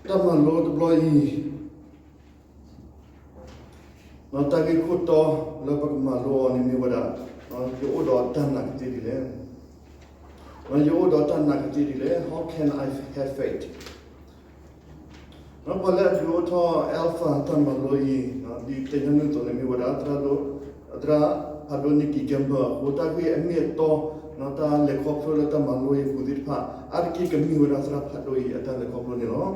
တၢ်မၤလိတဘျီအံၤ, တၢ်ဂ့ၢ်ခိၣ်တီလၢပကမၤလိအီၤန့ၣ်မ့ၢ်ဝဲဒၣ်, ယအိၣ်ဒီးတၢ်နာ်ကသ့ဒ်လဲၣ်. ယအိၣ်ဒီးတၢ်နာ်ကသ့ဒ်လဲၣ်. How can I have faith? ပှၤလၢအဒုးအိၣ်ထီၣ် Alpha တၢ်မၤလိအံၤ, ဒ်တဲညါနုၢ်အသိးန့ၣ် မ့ၢ်ဝဲဒၣ် သရၣ်ဖးဒိၣ် Nicky Gamble အဃိ တၢ်ဂ့ၢ်အမ့ၢ်အတီ, တၢ်လဲၤခီဖျိလၢတၢ်မၤလိအံၤအပူၤသ့ၣ်တဖၣ် အါတက့ၢ်ကမ့ၢ်ဝဲဒၣ်သရၣ်ဖးဒိၣ်အံၤအတၢ်လဲၤခီဖျိန့ၣ်လီၤ.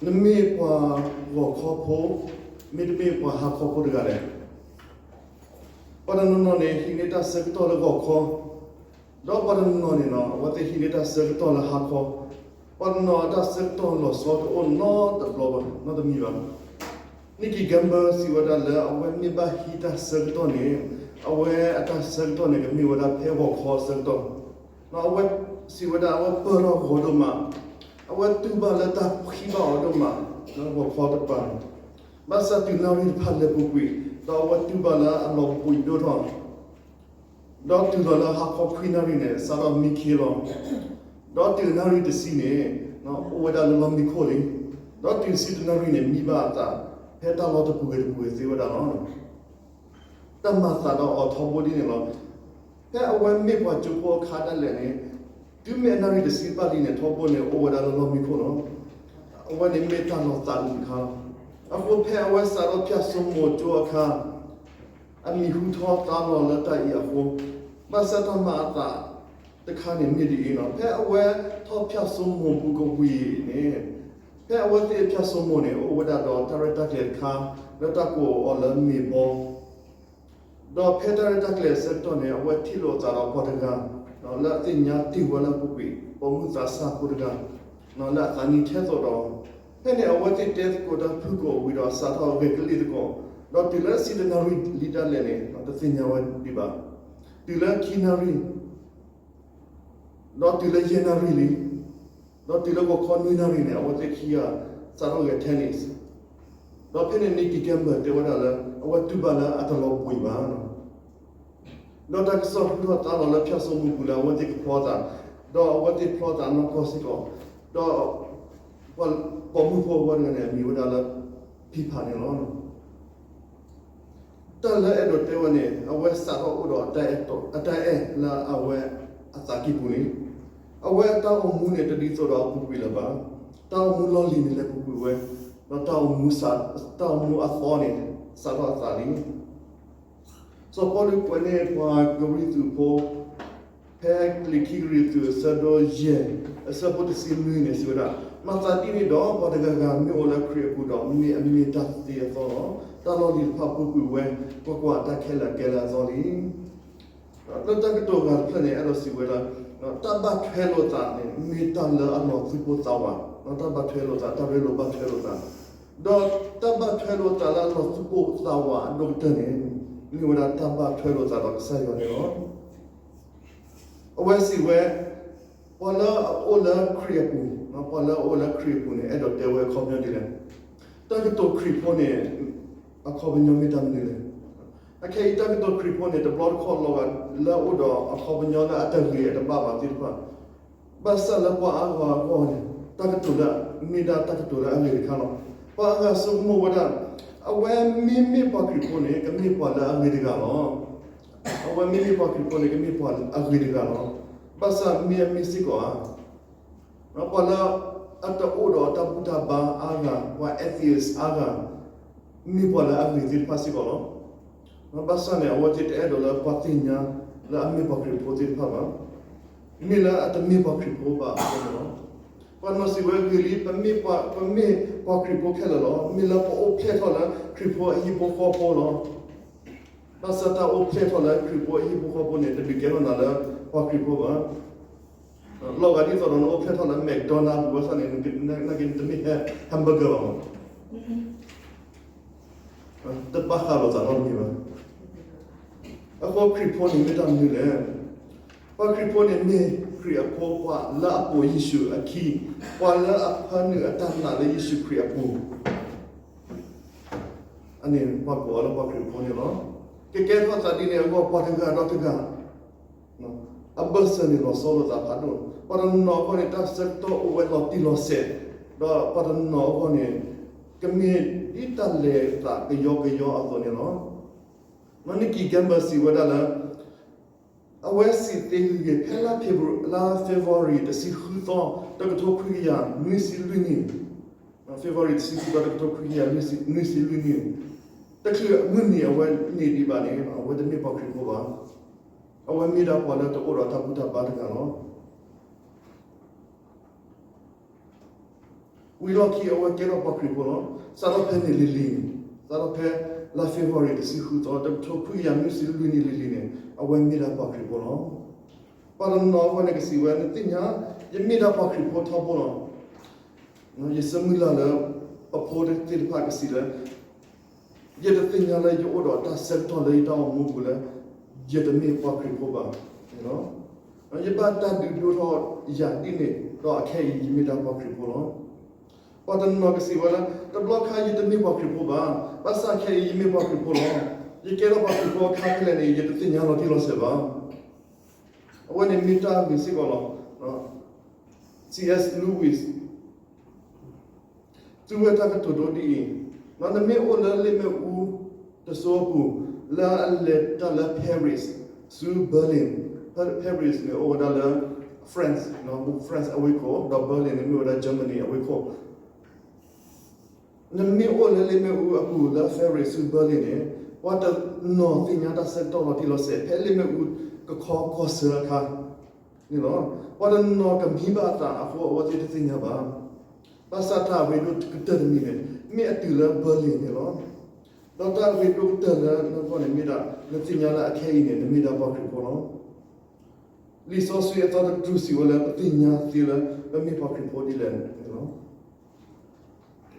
နမ့ၢ်ပှၤဂီၤခီဖိ, မ့တမ့ၢ်ပှၤဟါခီဖိတဂၤလဲၣ်. ပှၤတနီၤနီၤန့ၣ် ဟံးန့ၢ်တၢ်ဆၢကတီၢ်လၢဂီၤခီ, ဒီးပှၤတနီၤနီၤန့ၣ် အဝဲသ့ၣ်ဟံးန့ၢ်တၢ်ဆၢကတီၢ်လၢဟါခီ, ပှၤတနီၤအတၢ်ဆၢကတီၢ်လီၤဆီတအိၣ်နီတဘျီဘၣ်, နီတမံၤဘၣ်. Nicky Gamble စံးဝဲဒၣ်လၢအဝဲမ့ၢ်ဘၣ်ဟံးတၢ်ဆၢကတီၢ်န့ၣ်, အဝဲအတၢ်ဆၢကတီၢ်န့ၣ် ကမ့ၢ်ဝဲဒၣ်ဖဲဂီၤခီအဆၢကတီၢ်, အဝဲစံးဝဲဒၣ်အဝဲပၢၢ်ထီၣ်ဂီၤဒိၣ်မး, အဝဲတူၢ်ဘၣ်လၢတၢ်ဖှံဘၣ်အီၤဒိၣ်မး, ဂီၤခီတပၤန့ၣ်, ဘၣ်ဆၣ်တုၤနၣ်ရံၣ်တဖၣ်လဲၤပူၤကွံာ်, ဒီးအဝဲတူၢ်ဘၣ်လၢအလီၤဘှံးဒိၣ်ထီၣ် ဒီးတုၤလီၤလၢဟါခီခွံနၣ်ရံၣ်န့ၣ် စးထီၣ်မံခ့လီၤ. ဒီးတုၤနၣ်ရံၣ်တဆံန့ၣ်, အိၣ်ဝဲဒၣ်လၢလီၢ်မံခိၣ်လံ. ဒီးတုၤတဆံတၢနၣ်ရံၣ်န့ၣ် မံဘၣ်အသး, ဖဲတၢ်လီၢ်တပူၤဂ့ၤတပူၤဂ့ၤသ့ဝဲဒၣ်လီၤ. တၢ်မၤသးဒီးအီၤထီဘိဒ်န့ၣ်လီၤ. ဖဲအဝဲမ့ၢ်ပှၤကၠိဖိအခါဒၣ်လဲာ်န့ၣ်, တုၤမ့ၢ်အနၣ်ရံၣ်တဆံဘၣ်လံန့ၣ် ထီဘိန့ၣ် အိၣ်ဝဲဒၣ်လၢလီၢ်မံခိၣ်လီၤ. အဝဲန့ၣ်မ့ၢ်တၢ်လီၤသးအုးတခါလီၤ. အဃိဖဲအဝဲစးထီၣ်ဖၠၣ်စိမိၤကၠိအခါ အမံၤဟူထီၣ်သါလီၤလၢတၢ်အံၤအဃိ, ဘၣ်ဆၣ်တၢ်မၤအသးတခါန့ၣ်မ့ၢ်ဒ်အံၤလီၤ. ဖဲအဝဲထီၣ်ဖၠၣ်စိမိၤပူၤကွံာ်န့ၣ်, ဖဲအဝဲသ့ၣ်ဖၠၣ်စိမိၤန့ၣ် အိၣ်ဝဲဒၣ်ဒီးတၢ်ရဲၣ်တၢ်ကျဲၤတခါ လၢတၢ်ကိးအီၤလၢမ့ၤဘီ ဒီးဖဲတၢ်ရဲၣ်တၢ်ကျဲၤအဆၢကတီၢ်န့ၣ် အဝဲထံၣ်လိာ်အသးဒီးပှၤတဂၤ လၢအသ့ၣ်ညါတ့ၢ်ဝဲလၢအပူၤကွံာ် ပိာ်မုၣ်သးစၢ်ဖိတဂၤ လၢအသးနံၣ်ထဲသိးဒီး, ဖဲန့ၣ်အဝဲသ့ၣ်တဲသကိးတၢ်ဖုၣ်ကိာ်ဝံၤဒီးစးထီၣ်ဂဲၤကလံၣ်သကိး, ဒီးတုၤလၢဆံတနၣ်ရံၣ်လံဒၣ်လဲာ်န့ၣ် တသ့ၣ်ညါဝဲဒံးဘၣ်. တုၤလၢခံနၣ်ရံၣ် ဒီးတုၤလၢယဲၢ်နၣ်ရံၣ်လံ, ဒီးတုၤလၢဂီၤခီနွံနၣ်ရံၣ်န့ၣ် အဝဲသ့ၣ်ခံဂၤစးထီၣ်ဂဲၤ tennis, ဒီးဖဲန့ၣ် Nicky Gamble တဲဝဲဒၣ်လၢ အဝဲတူၢ်ဘၣ်လၢအတလီၤဘှံးဘၣ် ဒီးတၢ်ကစီၣ်ဟူထီၣ်သါလီၤလၢဖၠၣ်စိမိၤပူၤလၢအဝဲသ့ၣ်ကဖျီသး, ဒီးအဝဲသ့ၣ်ဖျီသးနီၢ်ကီၢ်စ့ၢ်ကီး, ဒီးပိာ်မုၣ်ဖိအဝဲတဂၤန့ၣ် အမံၤဝဲဒၣ်လၢ ဖံဖးန့ၣ်လီၤ. တၢ်လၢအဲၣ်ဒိးတဲဝဲန့ၣ် အဝဲစးထီၣ်အိၣ်ဒီးအတၢ်အဲၣ်လၢအဝဲအသးကံၢ်ပူၤန့ၣ်, အဝဲအတၢ်အိၣ်မူန့ၣ် တဒ်သိးဒီးအပူၤကွံာ်လၢၤဘၣ်. တၢ်အိၣ်မူလီၢ်လံၤန့ၣ်လဲၤပူၤကွံာ်ဝဲ, ဒီးတၢ်အိၣ်မူ, တၢ်အိၣ်မူအသီန့ၣ် စးထီၣ်အသးလံ. စီၤပီလူးကွဲးန့ၢ်ပှၤကရံၣ်သူးဖိ ဖဲလံာ်ခံကရံၣ်သူး အဆၢဒိၣ်ယဲၢ် အဆၢဖိတဆံနွံန့ၣ် စံးဝဲဒၣ်, မၤသးဒ်န့ၣ်ဒီး ပှၤတဂၤဂၤမ့ၢ်အိၣ်လၢခရံာ်အပူၤဒီး မ့ၢ်အမ့ၢ်တၢ်သ့အသီလီၤ. တၢ်လီၢ်လံၤတဖၣ်ပူၤကွံာ်ဝဲ, ကွၢ်ကွၢ်, တၢ်ခဲလၢာ်ကဲလၢအသီလံ. လၢတၢ်ကတိၤဂၤတဖျၢၣ်န့ၣ် အဲၣ်ဒိးစံးဝဲဒၣ်, တၢ်ဘၣ်ထွဲလိာ်သးန့ၣ် မ့ၢ်တၢ်လၢအလီၤသူၣ်ပိၢ်သးဝး, တၢ်ဘၣ်ထွဲလိာ်သး, တၢ်ရ့လိာ်ဘၣ်ထွဲလိာ်သး, ဒီးတၢ်ဘၣ်ထွဲလိာ်သးလၢအလီၤသူၣ်ပိၢ်သးဝးအဒိၣ်ကတၢၢ်န့ၣ် မ့ၢ်ဝဲဒၣ်တၢ်ဘၣ်ထွဲလိာ်သးဒီးကစၢ်ယွၤန့ၣ်လီၤ. အဝဲစံးဝဲ, ပှၤလၢအအိၣ်လၢခရံာ်အပူၤ, ပှၤလၢအအိၣ်လၢခရံာ်အပူၤန့ၣ် အဲၣ်ဒိးတဲဝဲအခီပညီဒ်လဲၣ်. တၢ်ကတိၤခရံာ်ဖိန့ၣ် အခီပညီမ့ၢ်တၢ်မနုၤလဲၣ်. အခဲအံၤတၢ်ကတိၤခရံာ်ဖိန့ၣ် တဘျီတခီၣ်လီၤဂာ်လၢအအိၣ်ဒီးအခီပညီလၢအတဂ့ၤအတဘၣ်ဘၣ်သ့ၣ်တဖၣ်, ဘၣ်ဆၣ်လၢပှၤအါဂၤအဂီၢ်န့ၣ် တၢ်ကတိၤလၢ မ့ၢ်ဒၣ်တၢ်ကတိၤလၢအဂ့ၤတခါလီၤ. ပှၤအါဂၤဆိကမိၣ်ဝဲဒၣ် အဝဲမ့မ့ၢ်ပှၤခရံာ်ဖိန့ၣ် ကမ့ၢ်ပှၤလၢအဂ့ၤတဂၤလီၤ. အဝဲမ့မ့ၢ်ပှၤခရံာ်ဖိန့ၣ် ကမ့ၢ်ပှၤအဂ့ၤတဂၤလီၤ. ဘၣ်ဆၣ်မ့ၢ်အမ့ၢ်စ့ၢ်ကီးဧါ ပှၤလၢအတအိၣ်ဒီးတၢ်ဘူၣ်တၢ်ဘါအါဂၤ, ပှၤ atheist အါဂၤ, မ့ၢ်ပှၤလၢအဂ့ၤသ့ၣ်တဖၣ်စ့ၢ်ကီးလီၤ. ဘၣ်ဆၣ်န့ၣ် အဝဲသ့ၣ်တအဲၣ်ဒိးလၢပှၤသ့ၣ်ညါလၢအမ့ၢ်ပှၤခရံာ်ဖိသ့ၣ်တဖၣ်ဘၣ်. မ့ၢ်လၢအတမ့ၢ်ပှၤခရံာ်ဖိဘၣ်အဃိန့ၣ်လီၤ. ပှၤနီၤစံးဝဲဂ့ၤလံ, ပမ့ၢ်ပှၤ, ပမ့ၢ်ပှၤခရံာ်ဖိခဲလၢာ်လီၤ. မ့ၢ်လၢပအိၣ်ဖျဲၣ်ထီၣ်လၢခရံာ်ဖိအဟံၣ်ဖိဃီဖိလီၤ. ဘၣ်ဆၣ်တၢ်အိၣ်ဖျဲၣ်ထီၣ်လၢခရံာ်ဖိအဟံၣ်ဖိဃီဖိန့ၣ် တဒုးကဲထီၣ်နၤလၢပှၤခရံာ်ဖိဘၣ်. လီၤဂာ်ဒ်သိးဒီးနအိၣ်ဖျဲၣ်ထီၣ်လၢ McDonald ပူၤဘၣ်ဆၣ်န့ၣ် နာ်က့နတမ့ၢ်ဟဲ hamburger ဘၣ်မး, တဘၣ်ဃးလိာ်သးနီတမံၤဘၣ်. အဃိခရံာ်ဖိန့ၣ်မ့ၢ်တၢ်မနုၤလဲၣ်. ပှၤခရံာ်ဖိန့ၣ်မ့ၢ်ခရံာ်အဖိ ပှၤလၢအပိာ်ယ့ၣ်ၡူးအခံ, ပှၤလၢအဖၢနုာ်အတၢ်နာ်လၢယ့ၣ်ၡူးခရံာ်အပူၤ အန့ၣ်ပှၤကိးအီၤလၢပှၤခရံာ်ဖိန့ၣ်လီၤ. ကကဲထီၣ်သးဒ်န့ၣ်အဂီၢ် ပှၤတဂၤဒီးတဂၤ, အဘၢၣ်စၢၤန့ၣ်လီၤဆီလိာ်သးဖးဒိၣ်, ပှၤတနီၤအဂီၢ်န့ၣ် တၢ်ဆၢကတီၢ်အိၣ်ဝဲလီၤတံၢ်လီၤဆဲး, ဒီးပှၤတနီၤအဂီၢ်န့ၣ် ကမ့ၢ်ဒ်တၢ်လဲၤသးကယီကယီအသိးန့ၣ်လီၤ. နီၢ် Nikki Gamble စံးဝဲဒၣ်လၢ အဝဲစံးသ့ဂ့ၤဂ့ၤ ဖဲလါ February လါ February တဆံဃုသီ တကထိခွံကယၤနွံဆံလွံၢ်နံၣ်, February တဆံဃုသီ တကထိခွံကယၤနွံဆံလွံၢ်နံၣ်, တချုးမုၢ်နံၤအဝဲန့ၢ်ဒံးဘၣ်န့ၣ် အဝဲတမ့ၢ်ပှၤခရံာ်ဖိဘၣ်. အဝဲမ့ၢ်ဒၣ်ပှၤလၢတအိၣ်ဒီးတၢ်ဘူၣ်တၢ်ဘါတဂၤလီၤ. ဝံၤလီၢ်ခံအဝဲကဲထီၣ်ပှၤခရံာ်ဖိလီၤ. စးထီၣ်ဖဲန့ၣ်လံၤလံၤန့ၣ်, စးထီၣ်ဖဲလါ February တဆံဃုသီ တကထိခွံကယၤနွံဆံလွံၢ်နံၣ်လံၤလံၤန့ၣ် အဝဲမ့ၢ်ဒၣ်ပှၤခရံာ်ဖိလီၤ. ပှၤတနီၤအဂီၢ်န့ၣ်ကစံးဝဲ နသ့ၣ်ညါ, ယမ့ၢ်ဒၣ်ပှၤခရံာ်ဖိထီဘိလီၤ. ယဆၢမုၢ်လၢ်လၢ ပဖိသ့ၣ်တဖၣ်ကစံးလၢ ယတသ့ၣ်ညါလၢယအိၣ်ဒီးတၢ်ဆၢကတီၢ်လၢယတၢ်အိၣ်မူပူၤလၢ ယတမ့ၢ်ပှၤခရံာ်ဖိဘၣ်. ယဘၣ်တၢ်ဒုးဒိၣ်ထီၣ်ယၤဒ်န့ၣ် ဒီးအခဲအံၤယမ့ၢ်ဒၣ်ပှၤခရံာ်ဖိလီၤ. ပှၤတနီၤကစံးဝဲလၢ တဘျီခါယတမ့ၢ်ပှၤခရံာ်ဖိဘၣ်, ဘၣ်ဆၣ်ခဲအံၤယမ့ၢ်ပှၤခရံာ်ဖိလီၤ. ယကဲထီၣ်ပှၤခရံာ်ဖိအခါဖဲလဲၣ်န့ၣ် ယတသ့ၣ်ညါလီၤတံၢ်လီၤဆဲးဘၣ်. အဝဲန့ၣ်မ့ၢ်တၢ်ဂ့ၢ်စ့ၢ်ကီးလီၤ. C S Lewis သူဝဲတၢ်ကတိၤဒိဒ်အံၤ, နမ့ၢ်အိၣ်လၢလ့ၣ်မ့ၣ်အူတစိၤအပူၤ လၢအလဲၤတၢ်လၢ Paris ဆူ Berlin, Paris န့ၣ်အိၣ်ဝဲဒၣ်လၢ France, France အဝ့ၢ်ခိၣ်, ဒီး Berlin န့ၣ်မ့ၢ်ဝဲဒၣ် Germany အဝ့ၢ်ခိၣ်. နမ့ၢ်အိၣ်လၢလ့ၣ်မ့ၣ်အူအပူၤလၢ Paris ဆူ Berlin န့ၣ် ပှၤတနီၤသ့ၣ်ညါတၢ်ဆၢကတီၢ်လီၤတံၢ်လီၤဆဲး ဖဲလ့ၣ်မ့ၣ်အူကခီကီၢ်ဆၢအခါန့ၣ်လီၤ. ပှၤတနီၤကမံဘၣ်အသးအဃိ အဝဲသ့ၣ်တသ့ၣ်ညါဘၣ်. ဘၣ်ဆၣ်တၢ်အရ့ဒိၣ်ကတၢၢ်တမံၤန့ၣ် မ့ၢ်အတုၤလၢ Berlin န့ၣ်လီၤ. ဒီးတၢ်အရ့ဒိၣ်ကတၢၢ်လၢနဂီၢ်န့ၣ်မ့ၢ်ဒၣ် နသ့ၣ်ညါလၢအခဲအံၤန့ၣ် နမ့ၢ်ဒၣ်ပှၤခရံာ်ဖိလီၤ. လံာ်စီဆှံအသီတကတြူၢ်စံးဝဲလၢ ပသ့ၣ်ညါသ့လၢ ပမ့ၢ်ပှၤခရံာ်ဖိဒ်လဲၣ်န့ၣ်လီၤ.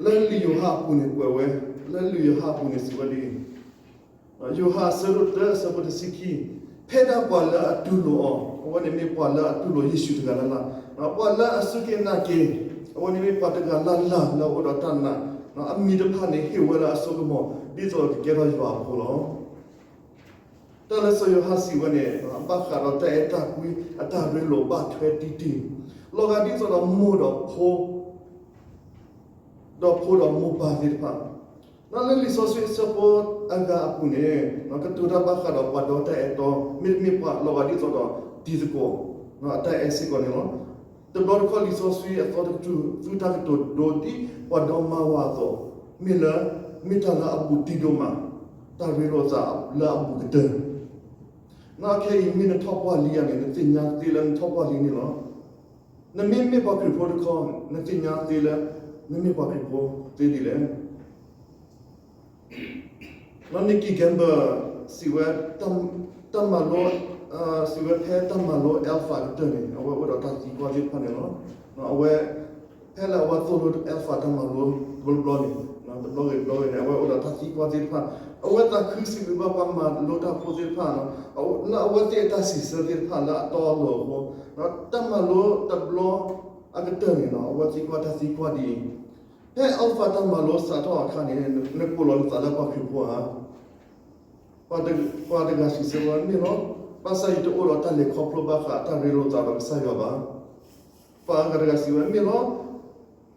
လၢလံာ်ယိၤဟၣ်အပူၤန့ၣ်ကွဲးဝဲ, လၢလံာ်ယိၤဟၣ်အပူၤန့ၣ်စံးဝဲဒ်အံၤ, ယိၤဟၣ်အဆၢဒိၣ်တၢ အဆၢဖိတဆံခံ, ဖဲဒၣ်ပှၤလၢအတူၢ်လိာ်အီၤ, အဝဲန့ၣ်မ့ၢ်ပှၤလၢအတူၢ်လိာ်ယ့ၣ်ၡူးတဂၤလၢ်လၢ်, ပှၤလၢအစူၢ်က့ၤနာ်က့ၤ, အဝဲန့ၣ်မ့ၢ်ပှၤတဂၤလၢ်လၢ်လၢအအိၣ်ဒီးတၢ်နာ်, အမံၤတဖၣ်န့ၣ်ဟ့ၣ်ဝဲလၢအစိကမီၤ ဒ်သိးကကဲထီၣ်ယွၤအဖိလီၤ. တၢ်လၢစီၤယိၤဟၣ်စံးဝဲန့ၣ် ဘၣ်ဃးဒီးတၢ်အဲၣ်တၢ်ကွံအတၢ်ရ့လိာ်ဘၣ်ထွဲတံၢ်တံၢ်, လီၤဂာ်ဒ်သိးဒီးမိၢ်ဒီးဖိ ဒီးဖိဒီးမိၢ်ပၢ်သ့ၣ်တဖၣ်, လၢလံာ်စီဆှံအဆၢဖိအဂၤအပူၤန့ၣ် ကတိၤတၢ်ဘၣ်ဃးဒီးပှၤဒီတၢ်အဲၣ်တီ, မ့တမ့ၢ်ပှၤလီၤဂာ်ဒ်သိးဒီးတံၤသကိး အတၢ်အဲၣ်စ့ၢ်ကီးန့ၣ်လီၤ. တဘျီတခီၣ်လံာ်စီဆှံအသီတကတြူၢ် သူတၢ်ကတိၤဒိဒ်ပှၤဒီမါဝၤအသိး, မ့ၢ်လၢ မ့ၢ်တၢ်လၢအဘူးတံၢ်ဒိၣ်မး, တၢ်ရ့လိာ်သးလၢအဘူးကတၢၢ် နခဲအံၤမ့ၢ်နထီၣ်ပှၢ်လံဧါန့ၣ် နသ့ၣ်ညါသ့လၢနထီၣ်ပှၢ်လံန့ၣ်လီၤ. နမ့ၢ်မ့ၢ်ပှၤခရံာ်ဖိတခီ နသ့ၣ်ညါသ့လၢ နမ့ၢ်ပှၤခရံာ်ဖိသ့ဒ်လဲၣ်. နီၢ် Nikki Gamble စံးဝဲ တၢ်မၤလိ စံးဝဲဖဲတၢ်မၤလိ Alpha ကတၢၢ်န့ၣ် အဝဲအိၣ်ဒီးတၢ်သံကွၢ်သ့ၣ်တဖၣ်န့ၣ်လီၤ. အဝဲ ဖဲလၢအဝဲသိၣ်လိ Alpha တၢ်မၤလိတဘျီဘျီန့ၣ် တဘျီဂ့ၤတဘျီဂ့ၤန့ၣ် အဝဲအိၣ်ဒီးတၢ်သံကွၢ်သ့ၣ်တဖၣ်, အဝဲသးခုစံးဘျုးဘၣ်ပှၤမၤလိတၢ်ဖိသ့ၣ်တဖၣ် လၢအဝဲသ့ၣ်အတၢ်စံးဆၢသ့ၣ်တဖၣ်လၢအတီအလိၤအဃိ, တၢ်မၤလိတဘျီအကတၢၢ်န့ၣ် အဝဲသံကွၢ်တၢ်သံကွၢ်ဒ်အံၤ, ဖဲ Alpha တၢ်မၤလိစးထီၣ်အခါန့ၣ် နကိးလီၤနသးလၢပှၤခရံာ်ဖိဧါ. ပှၤတဂၤစံးဆၢဝဲ မ့ၢ်လီၤ, ဘၣ်ဆၣ်ယတအိၣ်ဒီးတၢ်လဲၤခီဖျိဘၣ်ဃးတၢ်ရ့လိာ်သးဒီးကစၢ်ယွၤဘၣ်. ပှၤအဂၤတဂၤစံးဝဲ မ့ၢ်လီၤ,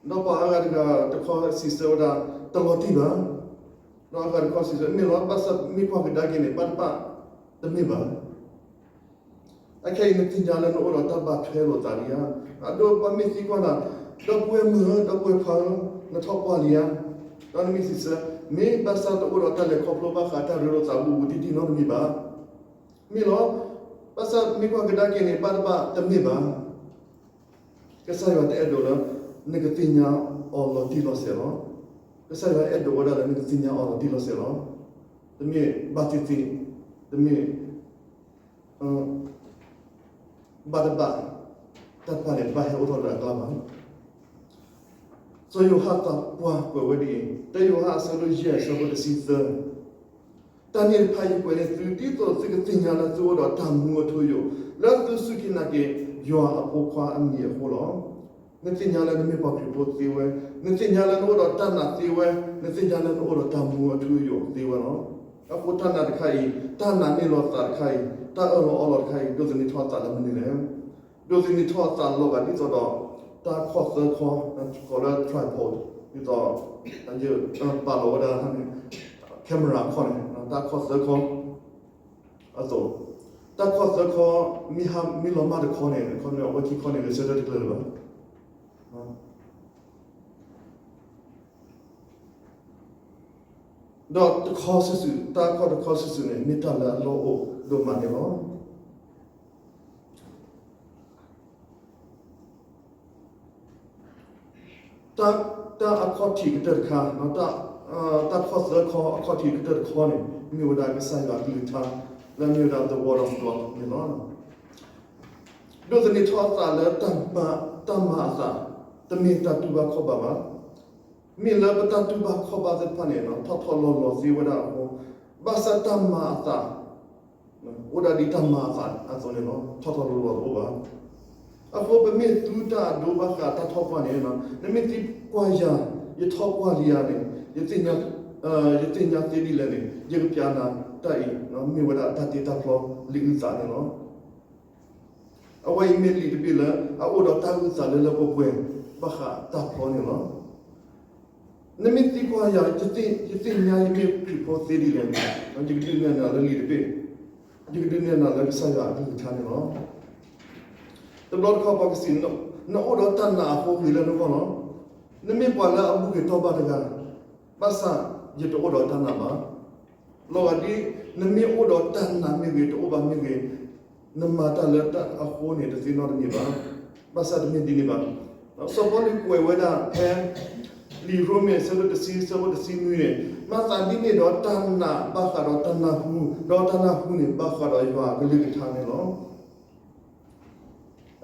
ဒီးပှၤအဂၤတဂၤတခီစံးဆၢဝဲဒၣ် တလီၤတံၢ်ဘၣ်. ဒီးအဂၤတခီစံးဆၢ မ့ၢ်လီၤ, ဘၣ်ဆၣ်မ့ၢ်ကွၢ်ကဒါက့ၤန့ၣ် ဘၣ်တဘၣ်တမ့ၢ်ဘၣ်. အခဲအံၤနသ့ၣ်ညါလၢနအိၣ်ဒီးတၢ်ဘၣ်ထွဲလိာ်သးလံဧါ. အဒိ ပှၤမ့ၢ်သံကွၢ်နၤ, ဒီပုၢ်ဝဲၢ်မုၣ်ဧၢ, ဒီပုၢ်ဝဲၢ်ခွါဧၢ, နထီၣ်ပှၢ်လံဧါ. ဒီးနမ့ၢ်စံးဆၢ မ့ၢ်ဘၣ်ဆၣ်တအိၣ်ဒီးတၢ်လဲၤခီဖျိဘၣ်ဃးတၢ်ရ့လိာ်သးဘူးဘူးတံၢ်တံၢ်နီတမံၤဘၣ်. မ့ၢ်လီၤ, ဘၣ်ဆၣ်မ့ၢ်ကွၢ်ကဒါက့ၤန့ၣ် ဘၣ်တဘၣ်တမ့ၢ်ဘၣ်. ကစၢ်ယွၤတအဲၣ်ဒိးလၢ နကသ့ၣ်ညါအီၤလီၤတံၢ်လီၤဆဲးလီၤ. ကစၢ်ယွၤအဲၣ်ဒိးဝဲဒၣ်လၢနကသ့ၣ်ညါအီၤလီၤတံၢ်လီၤဆဲးလီၤ. တမ့ၢ်ဘၣ်သ့ၣ်သ့ၣ်, တမ့ၢ် ဘၣ်တဘၣ်, တၢ်တဖၣ်န့ၣ် ဘၣ်ဟဲအိၣ်ထီၣ်လၢအကျါဘၣ်. စီၤယိၤဟၣ်သးပှၢ်ကွဲးဝဲဒ်အံၤ, တၢယိၤဟၣ်အဆၢဒိၣ်ယဲၢ်အဆၢဖိတဆံသၢ, တၢ်န့ၣ်တဖၣ်ယကွဲးန့ၢ်သု ဒ်သိးသုကသ့ၣ်ညါလၢသုအိၣ်ဒီးတၢ်မူအထူအယိာ် လၢသုစူၢ်က့ၤနာ်က့ၤယွၤအဖိခွါအမံၤအဃိလီၤ. နသ့ၣ်ညါလၢနမ့ၢ်ပှၤခရံာ်ဖိသ့ဝဲ, နသ့ၣ်ညါလၢနအိၣ်ဒီးတၢ်နာ်သ့ဝဲ, နသ့ၣ်ညါလၢနအိၣ်ဒီးတၢ်မူအထူအယိာ်သ့ဝဲလီၤ. အဃိတၢ်နာ်တခါအံၤ, တၢ်နာ်န့ၢ်လီၤသးတခါအံၤ, တၢ်အၢၣ်လီၤအီလီၤတခါအံၤ ဒိးသန့ၤထီၣ်အသးလၢမနုၤလဲၣ်. ဒိးသန့ၤထီၣ်အသးလီၤဂာ်ဒ်သိးဒီး တၢ်ခီၣ်သၢခီ ကိးလၢ tripod ဒ်သိး ပာ်လီၤဝဲဒၣ်န့ၣ် camera ခီၣ်န့ၣ် တၢ်ခီၣ်သၢခီ အသိး, တၢ်ခီၣ်သၢခီ မ့ၢ်ဟါ မ့ၢ်လီၤမၢ်တခီန့ၣ် ခီန့ၣ် အဝဲခံခီန့ၣ် ဂဲၤဆၢထၢၣ်တကျၢၤလၢၤဘၣ်. ဒီးတခီစုာ်စုာ် တၢ်ခီၣ်တခီစုာ်စုာ်န့ၣ် မ့ၢ်တၢ်လၢအလီၢ်အိၣ်ဒိၣ်မးန့ၣ်လီၤ. တၢ် တၢ်အခီၣ်ထံးကတၢၢ်တခါ တၢ်ခီၣ်သၢခီ အခီၣ်ထံးကတၢၢ်တခီန့ၣ် မ့ၢ်ဝဲဒၣ်ကစၢ်ယွၤအကလုၢ်ကထါ လၢအမ့ၢ်ဝဲဒၣ် the word of God န့ၣ်လီၤ. ဒိးသန့ၤထီၣ်အသးလၢ တၢ်မၤအသး တမ့ၢ်တၢ်တူၢ်ဘၣ်ခီၣ်ဘၣ်ဘၣ်. မ့ၢ်လၢပတၢ်တူၢ်ဘၣ်ခီၣ်ဘၣ်သ့ၣ်တဖၣ်န့ၣ် ထီၣ်ထီၣ်လီၤလီၤသ့ဝဲဒၣ်အဃိ, ဘၣ်ဆၣ်တၢ်မၤအသး အိၣ်ဒၣ်ဒ်တၢ်မၤအသးအသိးန့ၣ်လီၤ. ထီၣ်ထီၣ်လီၤလီၤတအိၣ်ဘၣ်. အဃိပမ့ၢ်သူတၢ်အဒိဘၣ်ဃးတၢ်ထီၣ်ပှၢ်န့ၣ် နမ့ၢ်သံကွၢ်ယၤ ယထီၣ်ပှၢ်လံဧါန့ၣ် ယသ့ၣ်ညါသ့ဒ်လဲၣ်န့ၣ် ယကပျးနၤတၢ်အံၤ မ့ၢ်ဝဲဒၣ်တၢ်တ့တၢ်ဖျီလံာ်အုၣ်သးန့ၣ်လီၤ. အဝဲအံၤမ့ၢ်လံာ်တဘ့ၣ်လၢ အအိၣ်ဒီးတၢ်အုၣ်သးလၢလၢပှဲၤပှဲၤ ဘၣ်ဃးတၢ်ဖျီန့ၣ်လီၤ. နမ့ၢ်သံကွၢ်ယၤ ယသ့ၣ်ညါယမ့ၢ်ခရံာ်ဖိသ့ဒ်လဲၣ်န့ၣ် ယကဒုးနဲၣ်နၤလၢလံာ်တဘ့ၣ်, ယကဒုးနဲၣ်နၤလၢကစၢ်ယွၤအကလုၢ်ကထါန့ၣ်လီၤ. တဘျီတခီၣ်ပှၤကစံး နအိၣ်ဒီးတၢ်နာ်အဃိဂ့ၤလၢနဂီၢ်လီၤ. နမ့ၢ်ပှၤလၢအဘူၣ်ဂ့ၤတီဘၣ်တဂၤ, ဘၣ်ဆၣ်ယတအိၣ်ဒီးတၢ်နာ်ဘၣ်. လီၤဂာ်ဒ် နမ့ၢ်အိၣ်ဒီးတၢ်နာ်မ့ၢ်ဂ့ၤ တအိၣ်ဘၣ်မ့ၢ်ဂ့ၤ, နမၤတၢ်လၢတၢ်အဃိန့ၣ် တသ့နီတမံၤဘၣ်. ဘၣ်ဆၣ်တမ့ၢ်ဒ်န့ၣ်ဘၣ်. စီၤပီလူးကွဲးဝဲဒၣ်ဖဲ လံာ်ရိမ့ၤအဆၢဒိၣ်တဆံ အဆၢဖိတဆံနွံန့ၣ်, မၤသးဒ်န့ၣ်ဒီးတၢ်နာ်ဘၣ်ဃးဒီးတၢ်နၢ်ဟူ, ဒီးတၢ်နၢ်ဟူန့ၣ် ဘၣ်ဃးဒီးယွၤအကလုၢ်ကထါန့ၣ်လီၤ.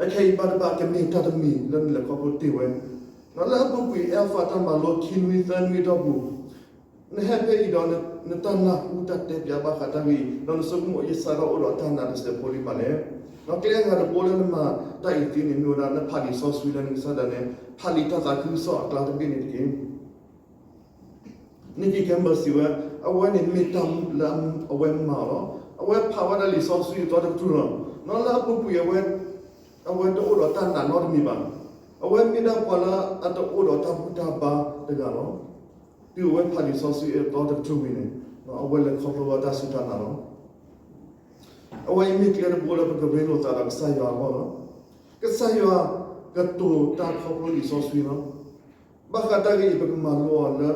အခဲအံၤဘၣ်တဘၣ်ကမ့ၢ်တၢ်တမံၤလၢနလဲၤခီဖျိတ့ၢ်ဝဲ, လၢအပူၤကွံာ် Alpha တၢ်မၤလိခံနွံသၢနွံအတီၢ်ပူၤ, နဟဲဖဲအံၤဒီး နတၢ်နၢ်ဟူတၢ်တဲပၠးဘၣ်ဃးတၢ်ဂ့ၢ်အံၤ ဒီးနဆိကမိၣ်ယစးထီၣ်အိၣ်ဒီးတၢ်နာ်တစဲးဖိလံမးလဲၣ်. ဒီးကျဲအဂၤတဘိလၢနမၤတၢ်အံၤသ့န့ၣ် မ့ၢ်ဝဲဒၣ် နဖးလံာ်စီဆှံလၢနကစၢ်ဒၣ်နဲ ဖးလံာ်တၢ်သးခုကစီၣ်အကျါတဘ့ၣ်န့ၣ်တက့ၢ်. Nicky Campbell စံးဝဲ, အဝဲန့ၣ်မ့ၢ်တၢ်လၢအဝဲမၤအီၤလီၤ. အဝဲဖးဝဲဒၣ်လံာ်စီဆှံအသီတကတြူၢ်လီၤ. နီၢ်လၢအပူၤကွံာ်အဝဲ, အဝဲတအိၣ်ဒီးတၢ်နာ်နီတမံၤဘၣ်. အဝဲမ့ၢ်ဒၣ်ပှၤလၢအတအိၣ်ဒီးတၢ်ဘူၣ်တၢ်ဘါတဂၤလီၤ. တုၤအဝဲဖးလံာ်စီဆှံအသီတကတြူၢ်ဝံၤန့ၣ်, အဝဲလဲၤခီဖျိဝဲတၢ်စူၢ်တၢ်နာ်လီၤ. အဝဲအံၤမ့ၢ်ကျဲတဘိလၢပကရ့လိာ်သးဒီးကစၢ်ယွၤအဂီၢ်လီၤ. ကစၢ်ယွၤကတိၤတၢ်ခီဖျိလံာ်စီဆှံလီၤ. ဘၣ်ဃးတၢ်ဂ့ၢ်အံၤ ပကမၤလိအီၤလၢ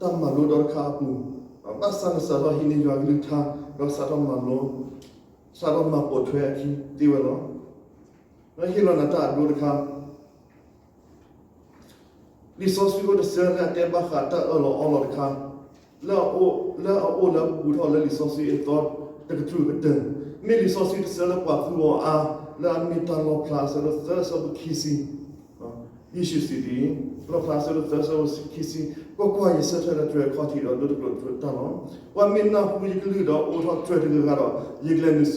တၢ်မၤလိဒီတခါအပူၤ, ဘၣ်ဆၣ်နစးထီၣ်ဟံးန့ၢ်ယွၤကလုၢ်ကထါ ဒီးစးထီၣ်မၤလိ, စးထီၣ်မၤပိာ်ထွဲအခံသ့ဝဲလီၤ. ဟ့ၣ်လီၤနၤတၢ်အဒိတခါ လံာ်စီဆှံအိၣ်တဆၢလၢအတဲဘၣ်ဃးတၢ်အၢၣ်လီၤအီလီၤတခါ, လၢအအိၣ်, လၢအအိၣ်လၢပူၤထီၣ်လၢလံာ်စီဆှံအသီတကတြူၢ်ကတၢၢ်, မ့ၢ်လံာ်စီဆှံတဆၢလၢပှၤသူအီၤအါ, လၢအမ့ၢ်တၢ်လီၣ်ဖျါအဆၢဒိၣ်သၢ အဆၢဖိခံဆံ, ယ့ၣ်ၡူးစံးဒ်အံၤ, လီၣ်ဖျါအဆၢဒိၣ်သၢ အဆၢဖိခံဆံ, ကွၢ်ကွၢ်, ယဆၢထၢၣ်လၢတြဲၤအခီၣ်ထံးဒီးဒိတကျိာ်တၢ်လီၤ. ပှၤမ့ၢ်နၢ်ဟူယကလုၢ်ဒီးအိးထီၣ်တြဲၤတဂၤဂၤဒီး, ယကလဲၤနုာ်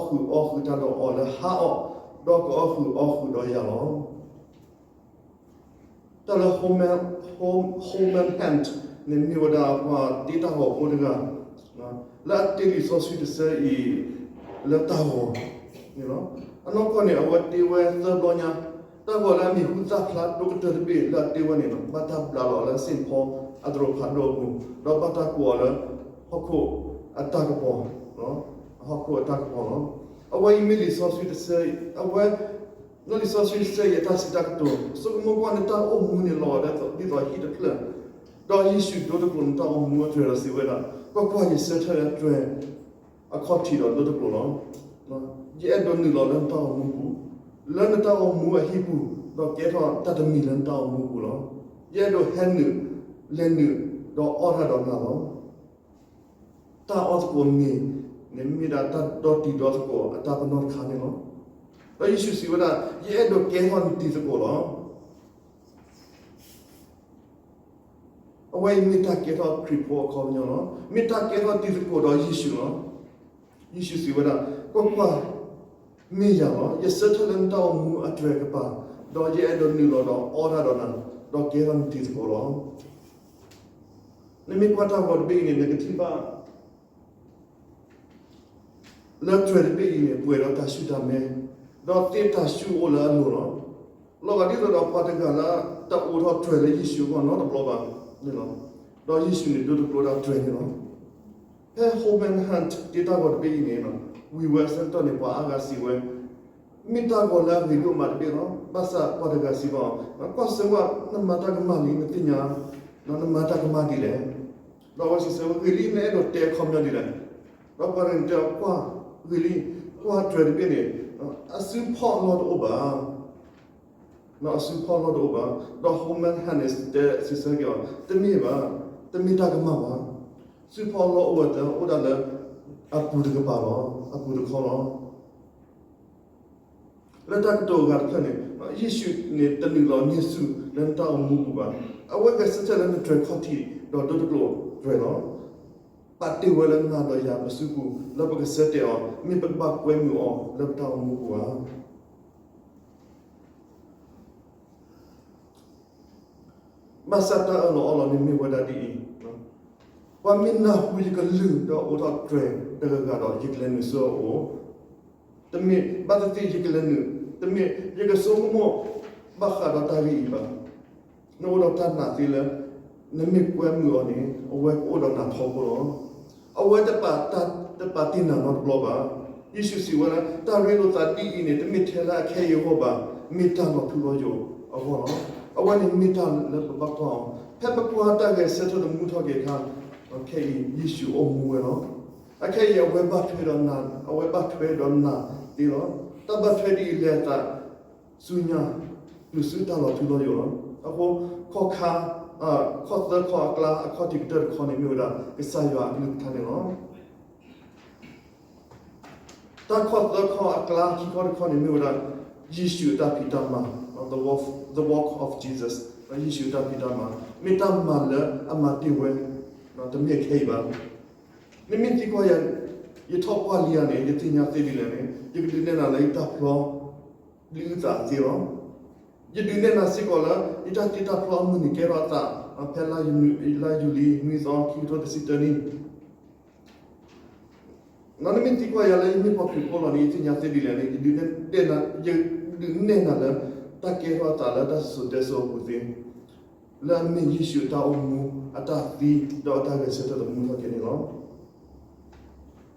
ဆူအအိၣ်, ဒီးအီၣ်ဃုာ်အီဃုာ်တၢ်ဒီးအီၤလၢဟါအီၣ်, ဒီးကအီၣ်ဃုာ်အီဃုာ်ဒီးယၤလီၤ. တၢ်လၢ Holman, Hol, Holman Hunt န့ၣ်မ့ၢ်ဝဲဒၣ်ပှၤတ့တၢ်ဂီၤဖိတဂၤ, လၢအတ့လံာ်စီဆှံတဆၢအံၤ လၢတၢ်ဂီၤန့ၣ်လီၤ. အနီၢ်ကီၢ်န့ၣ် အဝဲတ့ဝဲသၢဘျီညါ, တၢ်ဂီၤလၢအမံၤဟူသၣ်ဖျါဒိၣ်ကတၢၢ်တဘ့ၣ်လၢအတ့ဝဲန့ၣ် ဘၣ်တၢ်ဘျးလီၤလၢ Saint Paul အသရိာ်ဖးဒိၣ်အပူၤ, ဒီးဘၣ်တၢ်ကိးအီၤလၢ ဟီၣ်ခိၣ်အတၢ်ကပီၤ, ဟီၣ်ခိၣ်အတၢ်ကပီၤလီၤ. အဝဲအံၤမ့ၢ်လံာ်စီဆှံတဆၢ, အဝဲ လၢလံာ်စီဆှံတဆၢအံၤအတၢ်စံးတၢ်ကတိၤ, ဆိကမိၣ်ကွၢ်နတၢ်အိၣ်မူန့ၣ်လီၤဒ်သိးဟံၣ်တဖျၢၣ်, ဒီးယ့ၣ်ၡူးဒိတကျိာ်နတၢ်အိၣ်မူအတြဲၤဒီးစံးဝဲဒၣ်, ကွၢ်ကွၢ်, ယဆၢထၢၣ်လၢတြဲၤအခီၣ်ထံးဒီးဒိတကျိာ်လီၤ. ယအဲၣ်ဒိးနုာ်လီၤလၢနတၢ်အိၣ်မူပူၤ, လၢနတၢ်အိၣ်မူအဟံၣ်ပူၤ, ဒီးကဲထီၣ်တၢ်တမံၤလၢနတၢ်အိၣ်မူပူၤလီၤ. ယအဲၣ်ဒိးဟဲနုာ်, လဲၤနုာ်, ဒီးအီၣ်တၢ်ဒီးနၤလီၤ. တၢ်အီၣ်သကိးန့ၣ်, န့ၣ်မ့ၢ်ဒၣ်တၢ်ဒီတံၤဒီသကိးအတၢ်ပနီၣ်တခါန့ၣ်လီၤ. ဒီးယ့ၣ်ၡူးစံးဝဲဒၣ်, ယအဲၣ်ဒိးကဲထီၣ်နတံၤသကိးလီၤ. အဝဲအံၤမ့ၢ်တၢ်ကဲထီၣ်ခရံာ်ဖိအခီပညီလီၤ. မ့ၢ်တၢ်ကဲထီၣ်တံၤသကိးဒီးယ့ၣ်ၡူးလီၤ. ယ့ၣ်ၡူးစံးဝဲဒၣ်, ကွၢ်ကွၢ်, မ့ၢ်ယၤလီၤ. ယဆၢထၢၣ်လၢနတၢ်အိၣ်မူအတြဲၤကပၤ, ဒီးယအဲၣ်ဒိးနုာ်လီၤဒီးအီၣ်တၢ်ဒီးနၤ, ဒီးကဲထီၣ်နတံၤသကိးလီၤ. နမ့ၢ်ကွၢ်တၢ်ဂီၤတဘ့ၣ်အံၤန့ၣ် နကထံၣ်ဘၣ် လၢတြဲၤတဘ့ၣ်အံၤန့ၣ် ပှဲၤဒီးတၢ်ဆူၣ်တၢ်မဲ, ဒီးသ့ၣ်တၢ်ဆူၣ်အိၣ်လၢအလိၤလီၤ. လီၤဂာ်ဒ်သိးဒီးပှၤတဂၤလၢတအိးထီၣ်တြဲၤလၢယ့ၣ်ၡူးအဂီၢ်နီတဘျီဘၣ်န့ၣ်လီၤ. ဒီးယ့ၣ်ၡူးန့ၣ်ဒိတကျိတၢ်တြဲၤန့ၣ်လီၤ. ဖဲ Holman Hunt တ့တၢ်ဂီၤတဘ့ၣ်အံၤန့ၣ် ဝံၤဝဲအဆၢကတီၢ်န့ၣ် ပှၤအါဂၤစံးဝဲ, မ့ၢ်တၢ်ဂီၤလၢအဂ့ၤဒိၣ်မးတဘ့ၣ်လီၤ. ဘၣ်ဆၣ်ပှၤတဂၤစံးဘၣ်အီၤ, ကွၢ်စၢၤဝဲ နမၤတၢ်ကမၣ်လံ နသ့ၣ်ညါ, နမၤတၢ်ကမၣ်ဒ်လဲၣ်. ဒီးအဝဲစံးဆၢဝဲ ဂ့ၤလံ နအဲၣ်ဒိးတဲအခီပညီဒ်လဲၣ်. ဒီးပှၤတဂၤန့ၣ်တဲအီၤ ကွၢ်, ဂ့ၤလံ, ကွၢ်တြဲၤတဘ့ၣ်န့ၣ် အစုဖီၣ်အလီၢ်တအိၣ်ဘၣ်. အစုဖီၣ်အလီၢ်တအိၣ်ဘၣ်. ဒီး Holman Hunt န့ၣ် တဲစံးဆၢက့ၤအီၤ တမ့ၢ်ဘၣ်, တမ့ၢ်တၢ်ကမၣ်ဘၣ်. စုဖီၣ်အလီၢ်အိၣ်ဝဲတၢ် အိၣ်ဒၣ်လၢအပူၤတကပၤလီၤ, အပူၤတခီလီၤ. လၢတၢ်ကတိၤအဂၤတဖျၢၣ်န့ၣ် ယ့ၣ်ၡူးန့ၣ်တနုာ်လီၤန့ၢ်ဆူၣ်လၢနတၢ်အိၣ်မူပူၤဘၣ်. အဝဲဂဲၤဆၢထၢၣ်လၢနတြဲၤခီၣ်ထံးဒီးဒိတကျိၤတြဲၤလီၤ. ပာ်တ့ၢ်ဝဲလၢနၤဒီးယၤပစုပူၤ လၢပကဆၢတဲာ်အီၤ မ့ၢ်ပကဘၣ်ကွဲမုာ်အီၤလၢပတၢ်အိၣ်မူပူၤဧါ. ဘၣ်ဆၣ်တၢ်အၢၣ်လီၤအီလီၤန့ၣ်မ့ၢ်ဝဲဒၣ်ဒ်အံၤ, ပှၤမ့ၢ်နၢ်ဟူယကလုၢ်ဒီးအိးထီၣ်တြဲၤတဂၤဂၤဒီး ယကလဲၤနုာ်ဆူအအိၣ်, တမ့ၢ်ဘၣ်သ့ၣ်သ့ၣ်ယကလဲၤနုာ်, တမ့ၢ်ယကဆိကမိၣ်ဘၣ်ဃးဒီးတၢ်ဂ့ၢ်အံၤဘၣ်. နအိၣ်ဒီးတၢ်နာ်သ့လၢ နမ့ၢ်ကွဲမုာ်အီၤန့ၣ် အဝဲကအိၣ်ဒီးနၤထီဘိလီၤ. အဝဲတပာ်တၢ်, တပာ်တ့ၢ်နၤနီတဘျီဘၣ်. ယ့ၣ်ၡူးစံးဝဲလၢ တၢ်ရ့လိာ်သးဒ်အံၤန့ၣ် တမ့ၢ်ထဲလၢအခဲအံၤအဂီၢ်ဘၣ်, မ့ၢ်တၢ်လီၤထူလီၤယိာ်အဂီၢ်လီၤ. အဝဲန့ၣ်မ့ၢ်တၢ်လၢပဘၣ်ကွၢ်အီၤ, ဖဲပကွၢ်တၢ်ဂဲၤဆၢထၢၣ်တမူထီၣ်က့ၤအခါ, ခဲအံၤယ့ၣ်ၡူးအိၣ်မူဝဲလီၤ. အခဲအံၤအဝဲဘၣ်ထွဲဒီးနၤ, အဝဲဘၣ်ထွဲဒီးနၤသ့လီၤ. တၢ်ဘၣ်ထွဲဒ်အံၤလဲၤအသး ဆူညါ, တုၤဆူတၢ်လီၤထူလီၤယိာ်လီၤ. အဃိ ခီၣ်ခါ, ခီၣ်သၢခီၣ်အကျါ အခီၣ်ထံးကတၢၢ်တခီန့ၣ် မ့ၢ်ဝဲဒၣ် ကစၢ်ယွၤအကလုၢ်ကထါန့ၣ်လီၤ. တၢ်ခီၣ်သၢခီၣ်အကျါ ခံခီတခီန့ၣ် မ့ၢ်ဝဲဒၣ် ယ့ၣ်ၡူးအတၢ်ဖံးတၢ်မၤ, the work, the work of Jesus, ယ့ၣ်ၡူးအတၢ်ဖံးတၢ်မၤ, မ့ၢ်တၢ်မၤလၢအမၤတ့ၢ်ဝဲ, တမ့ၢ်အခဲအံၤဘၣ်. နမ့ၢ်သံကွၢ်ယၤ, ယထီၣ်ပှၢ်လံဧါန့ၣ် ယသ့ၣ်ညါသ့ဒ်လဲၣ်န့ၣ် ယကဒုးနဲၣ်နၤလၢယတၢ်ဖျီ ဒုးအုၣ်သးသ့လီၤ. ယဒုးနဲၣ်နၤစ့ၢ်ကီးလၢ ယတၢ်တ့တၢ်ဖျီအမုၢ်နံၤကဲထီၣ်အသး ဖဲလါယူၤလံ လါယူၤလံ နွံသီ ခံကထိတဆံတၢနံၣ်, နမ့ၢ်သံကွၢ်ယၤလၢယမ့ၢ်ပှၤခရံာ်ဖိလီၤန့ၣ် ယသ့ၣ်ညါသ့ဒ်လဲၣ်န့ၣ် ယဒုးနဲၣ်နၤလၢ တၢ်ကဲထီၣ်အသးလၢတၢ်စံၣ်စိၤတဲစိၤအပူၤသ့ လၢအမ့ၢ်ယ့ၣ်ၡူးအတၢ်အိၣ်မူ, အတၢ်သံ, ဒီးအတၢ်ဂဲၤဆၢထၢၣ်သမူထီၣ်က့ၤန့ၣ်လီၤ.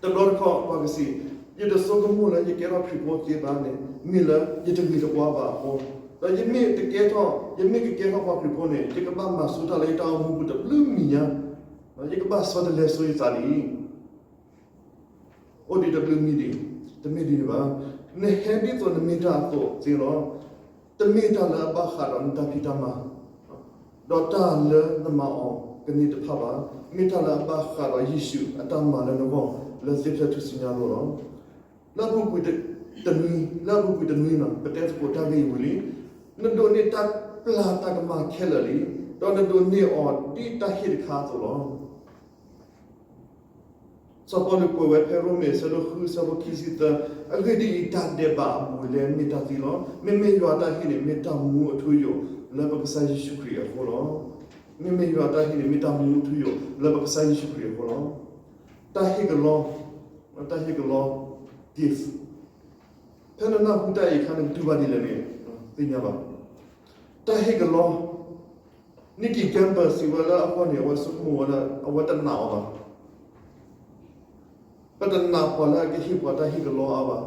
တဘျီတခီၣ်ပှၤကစံး, ယတဆိကမိၣ်လၢယကဲထီၣ်ခရံာ်ဖိသ့ဘၣ်န့ၣ် မ့ၢ်လၢယတဂ့ၤတဝါဘၣ်အဃိ, ဒီးယမ့ၢ်တကဲထီၣ်, ယမ့ၢ်ကကဲထီၣ်ပှၤခရံာ်ဖိန့ၣ် ယကဘၣ်မၤဆိတၢ်လၢယတၢ်အိၣ်မူပူၤတဘျုးမံၤညါ, ယကဘၣ်ဆီတလဲဆိယသးလံ. အိၣ်ဒံးတဘျုးမံၤဒံး, တမ့ၢ်ဒ်န့ၣ်ဘၣ်. နဟဲဒ်သိးနမ့ၢ်တၢ်အသိးသ့လီၤ. တမ့ၢ်တၢ်လၢအဘၣ်ဃးဒီးနတၢ်ဖံးတၢ်မၤ, ဒီးတၢ်လၢနမၤအီၤကန့ၢ်တဖၣ်ဘၣ်. မ့ၢ်တၢ်လၢအဘၣ်ဃးဒီးယ့ၣ်ၡူးအတၢ်မၤလၢနဂီၢ် လၢသ့ၣ်ဖျဲၣ်ထူၣ်စုညါအလိၤလီၤ. လၢအပူၤကွံာ်တနွံ, လၢအပူၤကွံာ်တနွံန့ၣ် ပတဲသကိးတၢ်ဂ့ၢ်အံၤဝံၤလံ. နဒိးန့ၢ်တၢ်ပျၢ်တၢ်ကမၣ်ခဲလၢာ်လံ, ဒီးနဒိးန့ၢ်အီၤဒ်တၢ်ဟ့ၣ်တခါအသိးလီၤ. စီၤပီလူးကွဲးဝဲဖဲရိမ့ၤအဆၢဒိၣ်ဃုအဆၢဖိခံဆံသၢ, အဂ့ၢ်ဒ်အံၤ, တၢ်ဒဲးဘးအဘူးအလဲမ့ၢ်တၢ်သံလီၤ. မ့မ့ၢ်ယွၤအတၢ်ဟ့ၣ်န့ၣ် မ့ၢ်တၢ်မူအထူအယိာ်လၢပကစၢ်ယ့ၣ်ၡူးခရံာ်အဃိလီၤ. မ့မ့ၢ်ယွၤအတၢ်ဟ့ၣ်န့ၣ် မ့ၢ်တၢ်မူအထူအယိာ်လၢပကစၢ်ယ့ၣ်ၡူးခရံာ်အဃိလီၤ. တၢ်ဟ့ၣ်ကလီ, တၢ်ဟ့ၣ်ကလီ, gift. ဖဲနနၢ်ဟူတၢ်အံၤအခါ နကတူၢ်ဘၣ်ဒ်လဲၣ်န့ၣ် သ့ၣ်ညါဘၣ်. တၢ်ဟ့ၣ်ကလီ, Nicky Gamble စံးဝဲလၢအဂီၢ်န့ၣ် အဝဲဆိကမိၣ်ဝဲလၢ အဝဲတနာ်အီၤဘၣ်. ပတနာ်ပှၤလၢအကဟ့ၣ်ပှၤတၢ်ဟ့ၣ်ကလီအါဘၣ်.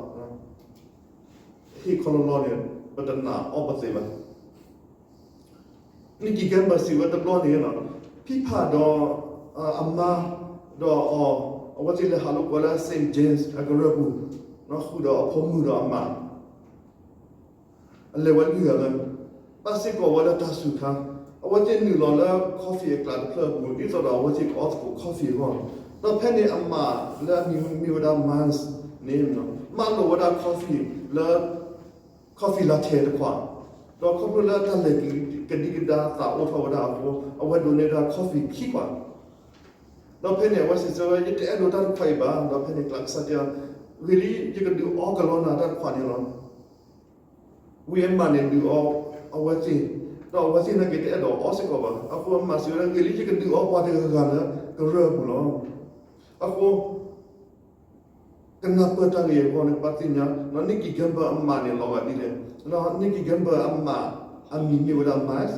ဟ့ၣ်ခီလီလီန့ၣ် ပတနာ်အီၤပသ့ဘၣ်. Nicky Gamble စံးဝဲတဘျီန့ၣ် ဖံဖးဒီးအမါဒီးအီၤ, အဝဲသ့ၣ်လဲၤဟးလိာ်ကွဲလၢ Saint James အကရၢၢ်ပူၤ, ဃုာ်ဒီးအဖိမုၣ်ဒီးအမါ အလဲၤဝဲလွံၢ်ဂၤလၢ ဘၣ်စ့ၢ်ကီးဝဲလၢတၢ်စူၤခါ, အဝဲသ့ၣ်နုာ်လီၤလၢ coffee အကျးတဖျၢၣ်အပူၤ ဒ်သိးဒီးအဝဲသ့ၣ်ကအီသကိး coffee အဂီၢ်, ဒီးဖဲန့ၣ်အမါလၢအမံၤမ့ၢ်ဝဲဒၣ် Mans န့ၣ် မၢလိာ်ဝဲဒၣ် coffee လၢ coffee latte တခွး, ဒီးခီဖျိလၢတၢ်လဲၤကဒံကဒါသးအိၣ်ထီၣ်ဝဲဒၣ်အဃိ အဝဲဒိးန့ၢ်ဒၣ် coffee ခံခွး, ဒီးဖဲန့ၣ် အဝဲစံးဆၢဝဲ ယတအဲၣ်ဒိးတၢ်တခွးအံၤဘၣ်. ဒီးဖဲန့ၣ်ကျးကစၢ်တဲအီၤ, ဂ့ၤလံ, ယကဒုးအီကလီနၤတၢ်တခွးန့ၣ်လီၤ. ဝံၤအမါန့ၣ်ဒုးအီအဝဲသ့ၣ်, ဒီးအဝဲသ့ၣ်နာ်က့ၤတအဲၣ်ဒိးအီစ့ၢ်ကီးဘၣ်. အဃိအမါစံးဝဲဒၣ် ဂ့ၤလံ, ယကဒုးအီပှၤတဂၤဂၤလၢကရၢၢ်အပူၤလီၤ. အဃိ ကနၢ်ပၢၢ်တၢ်ဂ့ၢ်အဂီၢ်န့ၣ် ပဘၣ်သ့ၣ်ညါ, Nicky Gamble အမးန့ၣ် လီၤဂာ်ဒ်လဲၣ်. Nicky Gamble အမးအမံၤမ့ၢ်ဝဲဒၣ် Mines,